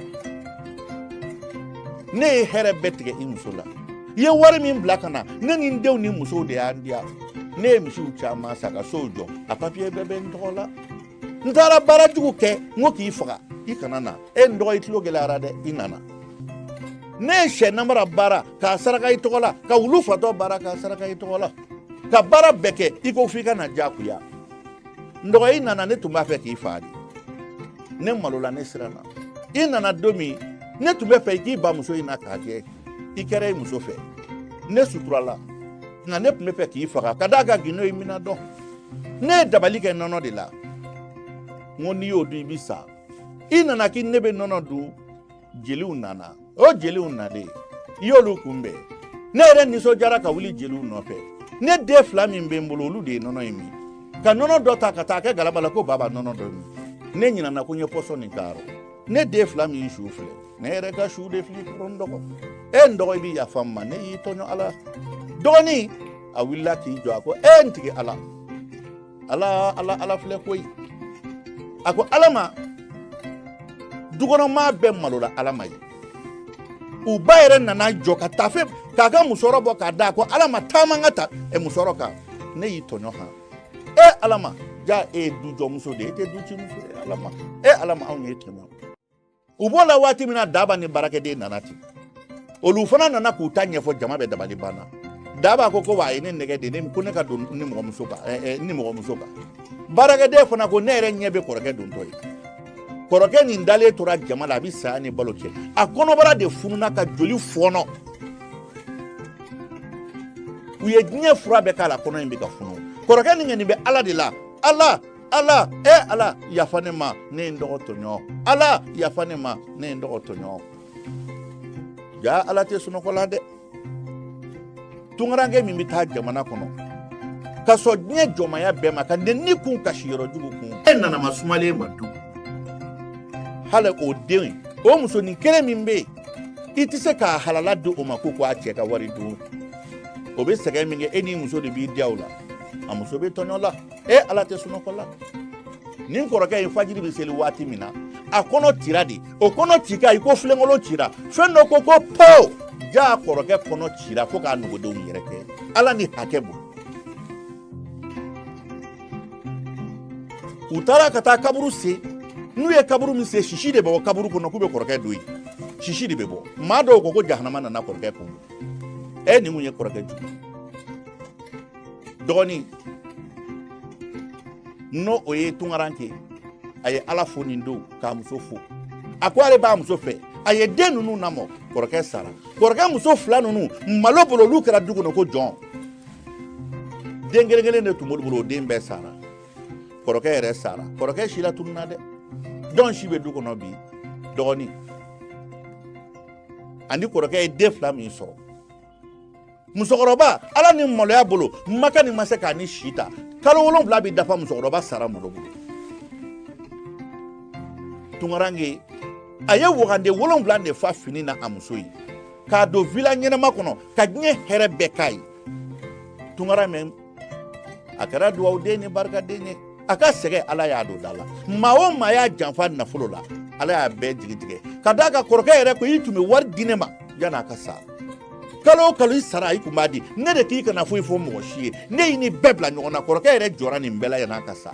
Ne ye hɛrɛ bɛɛ tigɛ i muso la. I ye wari min bila ka na, ne ni n denw ni musow de y'an diya. Ne ye misiw caman san ka sow jɔ, a papiye bɛɛ bɛ n tɔgɔ la. N taara baara jugu kɛ, n ko k'i faga, i kana na. E n dɔgɔ, i tulo gɛlɛyara dɛ, i nana. Ne ye sɛ namara baara k'a saraka i tɔgɔ la, ka wulu fatɔ baara k'a saraka i tɔgɔ la, ka baara bɛɛ kɛ, i ko f'i ka na diyagoya. N dɔgɔ, i nana, ne tun b'a fɛ k'i fa de. Ne malola, ne siranna. I nana don min, ne tun bɛ fɛ i k'i ba muso in na k'a kɛ. I kɛra i muso fɛ, ne suturala, nka ne tun bɛ fɛ k'i faga, ka d'a kan gindo ye mina dɔn. Ne ye dabali kɛ nɔnɔ de la, n ko n'i y'o dun, i bɛ sa. I nana k'i ne bɛ nɔnɔ dun. Jeliw nana, o jeliw nalen, i y'olu kunbɛn. Ne yɛrɛ nisɔndiyara ka wuli jeliw nɔfɛ. Ne den fila min bɛ n bolo, olu de ye nɔnɔ in min, ka nɔnɔ dɔ ta ka taa kɛ galaba la ko baba nɔnɔ dɔ min. Ne ɲinana ko n ye pɔsɔn nin k'a rɔ. Ne den fila min su filɛ, ne yɛrɛ ka su de fili kɔrɔ. N dɔgɔ, e n dɔgɔ, i bɛ yafa n ma, ne y'i tɔɲɔ. Ala dɔgɔnin, a wulila k'i jɔ, a ko e n tigi Ala, Ala, Ala, Ala filɛ koyi. A ko Ala ma, dukɔnɔmaa bɛɛ malola Ala ma ye. U ba yɛrɛ nana jɔ ka tafe k'a ka musɔrɔ bɔ k'a da. A ko Ala ma, taama n ka ta ɛ musɔrɔ kan, ne y'i tɔɲɔ han. E Ala ma, ja e ye du jɔmuso de ye, e tɛ du cimuso ye. Ala ma, e Ala ma, anw y'e tɔɲɔ. U b'o la waati min na, Daba ni baarakɛden nana ten, olu fana nana k'u ta ɲɛfɔ. Jama bɛ dabali banna. Daba ko wa a ye ne nɛgɛ de, ne ko ne ka don ni mɔgɔmuso kan, ni mɔgɔmuso kan. Baarakɛden fana ko ne yɛrɛ ɲɛ bɛ kɔrɔkɛ dontɔ ye. Kɔrɔkɛ nin dalen tora jama la, a bɛ saya ni balo cɛ. A kɔnɔbara de fununa ka joli fɔɔnɔ. U ye diɲɛ fura bɛɛ k'a la, kɔnɔ in bɛ ka funu. Kɔrɔkɛ nin kɔni bɛ Ala de la. Ala, Ala, e Ala, yafa ne ma, ne ye n dɔgɔ tɔɲɔ. Ala, yafa ne ma, ne ye n dɔgɔ tɔɲɔ. Ja Ala tɛ sunɔgɔ la dɛ. Tunkaranke min bɛ taa jamana kɔnɔ ka sɔn diɲɛ jɔnmaya bɛɛ ma, ka nɛni kun, kasi yɔrɔ jugu kun, e nanama sumalen ma du hali o den, o musonin kelen min bɛ yen, i tɛ se k'a halala di o ma ko a cɛ ka wari dun. O bɛ sɛgɛn min kɛ, e n'i muso de b'i diya o la. A muso bɛ tɔɲɔ la. E Ala tɛ sunɔgɔ la. Nin kɔrɔkɛ in, fajiri bɛ seli waati min na, a kɔnɔ cira de. O kɔnɔ ci ka i ko filenkolon cira, fɛn dɔ ko po. Ja kɔrɔkɛ kɔnɔ cira fo k'a nugudenw yɛrɛ kɛ. Ala ni hakɛ bolo, u taara ka taa kaburu sen. N'u ye kaburu min sen, sisi de bɛ bɔ kaburu kɔnɔ k'u bɛ kɔrɔkɛ don yen. Sisi de bɛ bɔ. Maa dɔw ko ko jahanama nana kɔrɔkɛ kun. Ɛ, nin kun ye kɔrɔkɛ jugu. Dɔgɔnin n'o o ye Tunkaranke, a ye Ala fo nin don k'a muso fo. A ko ale b'a muso fɛ, a ye den ninnu lamɔ. Kɔrɔkɛ sara. Kɔrɔkɛ muso fila ninnu, malo bolo, olu kɛra du kɔnɔ ko jɔn. Den kelen kelen de tun b'olu bolo, o den bɛɛ sara. Kɔrɔkɛ yɛrɛ sara. Kɔrɔkɛ si latununna dɛ. Jɔn si bɛ du kɔnɔ bi? Dɔgɔnin ani kɔrɔkɛ ye den fila min sɔrɔ. Musokɔrɔba, Ala ni maloya bolo, maka nin ma se k'a ni si ta. Kalo 7 bɛ dafa, musokɔrɔba sara malo bolo. Tunkaranke, a ye wagande 7 de fa fini na a muso ye, k'a don vila ɲɛnama kɔnɔ, ka diɲɛ hɛrɛ bɛɛ k'a ye. Tunkara mɛn, a kɛra dugawuden ni barikaden ye. A ka sɛgɛn, Ala y'a don da la. Maa o maa y'a janfa nafolo la, Ala y'a bɛɛ jigi tigɛ. Ka d'a kan, kɔrɔkɛ yɛrɛ ko i tun bɛ wari di ne ma yan'a ka sa. Kalo o kalo i sara, i tun b'a di ne de, k'i kana foyi fɔ mɔgɔ si ye. Ne y'i ni bɛɛ bila ɲɔgɔn na. Kɔrɔkɛ yɛrɛ jɔra nin bɛɛ la yan'a ka sa.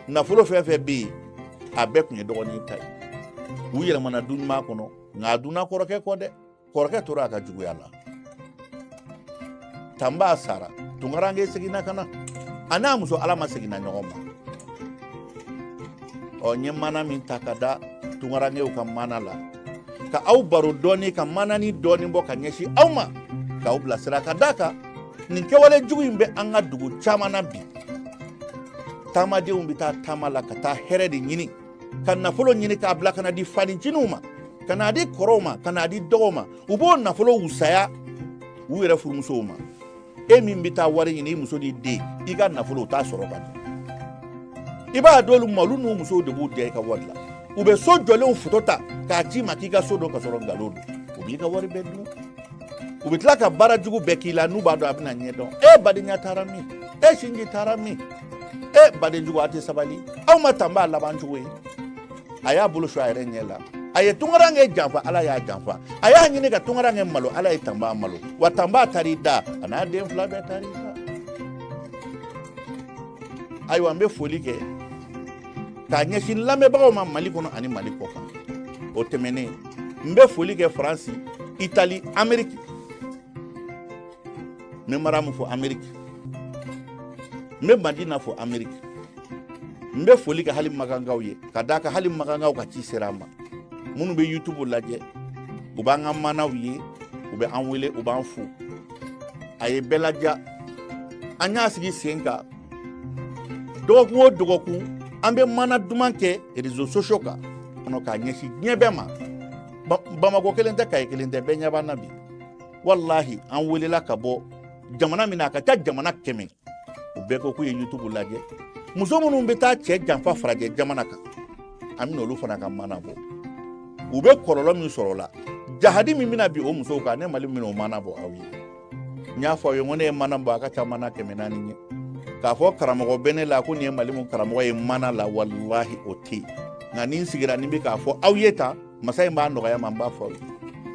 Nafolo fɛn fɛn bɛ yen, a bɛɛ tun ye dɔgɔnin ta ye. U yɛlɛmana du ɲuman kɔnɔ, nka a dunna kɔrɔkɛ kɔ dɛ. Kɔrɔkɛ tora a ka juguya la. Tanba sara, Tunkaranke seginna ka na, a n'a muso Ala ma seginna ɲɔgɔn ma. Ɔ, n ye mana min ta ka da Tunkarankew ka mana la, ka aw baro dɔɔni, ka manani dɔɔni bɔ ka ɲɛsin aw ma, k'aw bilasira, ka d'a kan nin kɛwale jugu in bɛ an ka dugu caman na bi. Taamadenw bɛ taa taama la ka taa hɛrɛ de ɲini, ka nafolo ɲini k'a bila ka na di faniciniw ma, ka n'a di kɔrɔw ma, ka n'a di dɔgɔw ma. U b'o nafolo wusaya u yɛrɛ furumusow ma. E min bɛ taa wari ɲini, i muso n'i den, i ka nafolo, u t'a sɔrɔ ka dun. I b'a d'olu ma, olu n'u musow de b'u diya i ka wari la. U bɛ so jɔlenw foto ta k'a ci ma k'i ka so don, ka sɔrɔ nkalon don. U b'i ka wari bɛɛ dun. U bɛ tila ka baara jugu bɛɛ k'i la, n'u b'a dɔn a bɛna ɲɛdɔn. E badenya taara min? E sinji taara min? E baden jugu, a tɛ sabali. Aw ma Tanba laban cogo ye. A y'a bolo su a yɛrɛ ɲɛ la. A ye Tunkaranke janfa, Ala y'a janfa. A y'a ɲini ka Tunkaranke malo, Ala ye Tanba malo. Wa Tanba taar'i da, a n'a den fila bɛɛ taar'i da. Ayiwa, n bɛ foli kɛ k'a ɲɛsin lamɛnbagaw ma Mali kɔnɔ ani Mali kɔ kan. O tɛmɛnen, n bɛ foli kɛ Faransi, Itali, Ameriki. N bɛ Maramu fo Ameriki, n bɛ Madina fo Ameriki. N bɛ foli kɛ hali makankaw ye, ka d'a kan hali makankaw ka ci sera an ma. Minnu bɛ YouTube lajɛ, u b'an ka manaw ye, u bɛ an wele, u b'an fo. A ye bɛɛ ladiya. An y'a sigi sen kan dɔgɔkun o dɔgɔkun. An bɛ mana duman kɛ réseaux sociaux kan kɔnɔ k'a ɲɛsin diɲɛ bɛɛ ma. Bamakɔ kelen tɛ, Kayi kelen tɛ, bɛɛ ɲɛ b'an na bi. Walahi, an welela ka bɔ jamana min na, a ka ca jamana 100, u bɛɛ ko k'u ye YouTube lajɛ. Muso minnu bɛ taa cɛ janfa farajɛ jamana kan, an bɛna olu fana ka mana bɔ, u bɛ kɔlɔlɔ min sɔrɔ o la, jahadi min bɛna bin o musow kan. Ne Mali bɛna o mana bɔ aw ye. N y'a fɔ aw ye n ko ne ye mana bɔ, a ka ca mana 400 ye. K'a fɔ karamɔgɔ bɛ ne la ko nin ye Mali mun karamɔgɔ ye mana la, walahi o tɛ yen. Nka ni n sigira ni bɛ k'a fɔ aw ye tan, masa in b'a nɔgɔya ma, n b'a fɔ aw ye.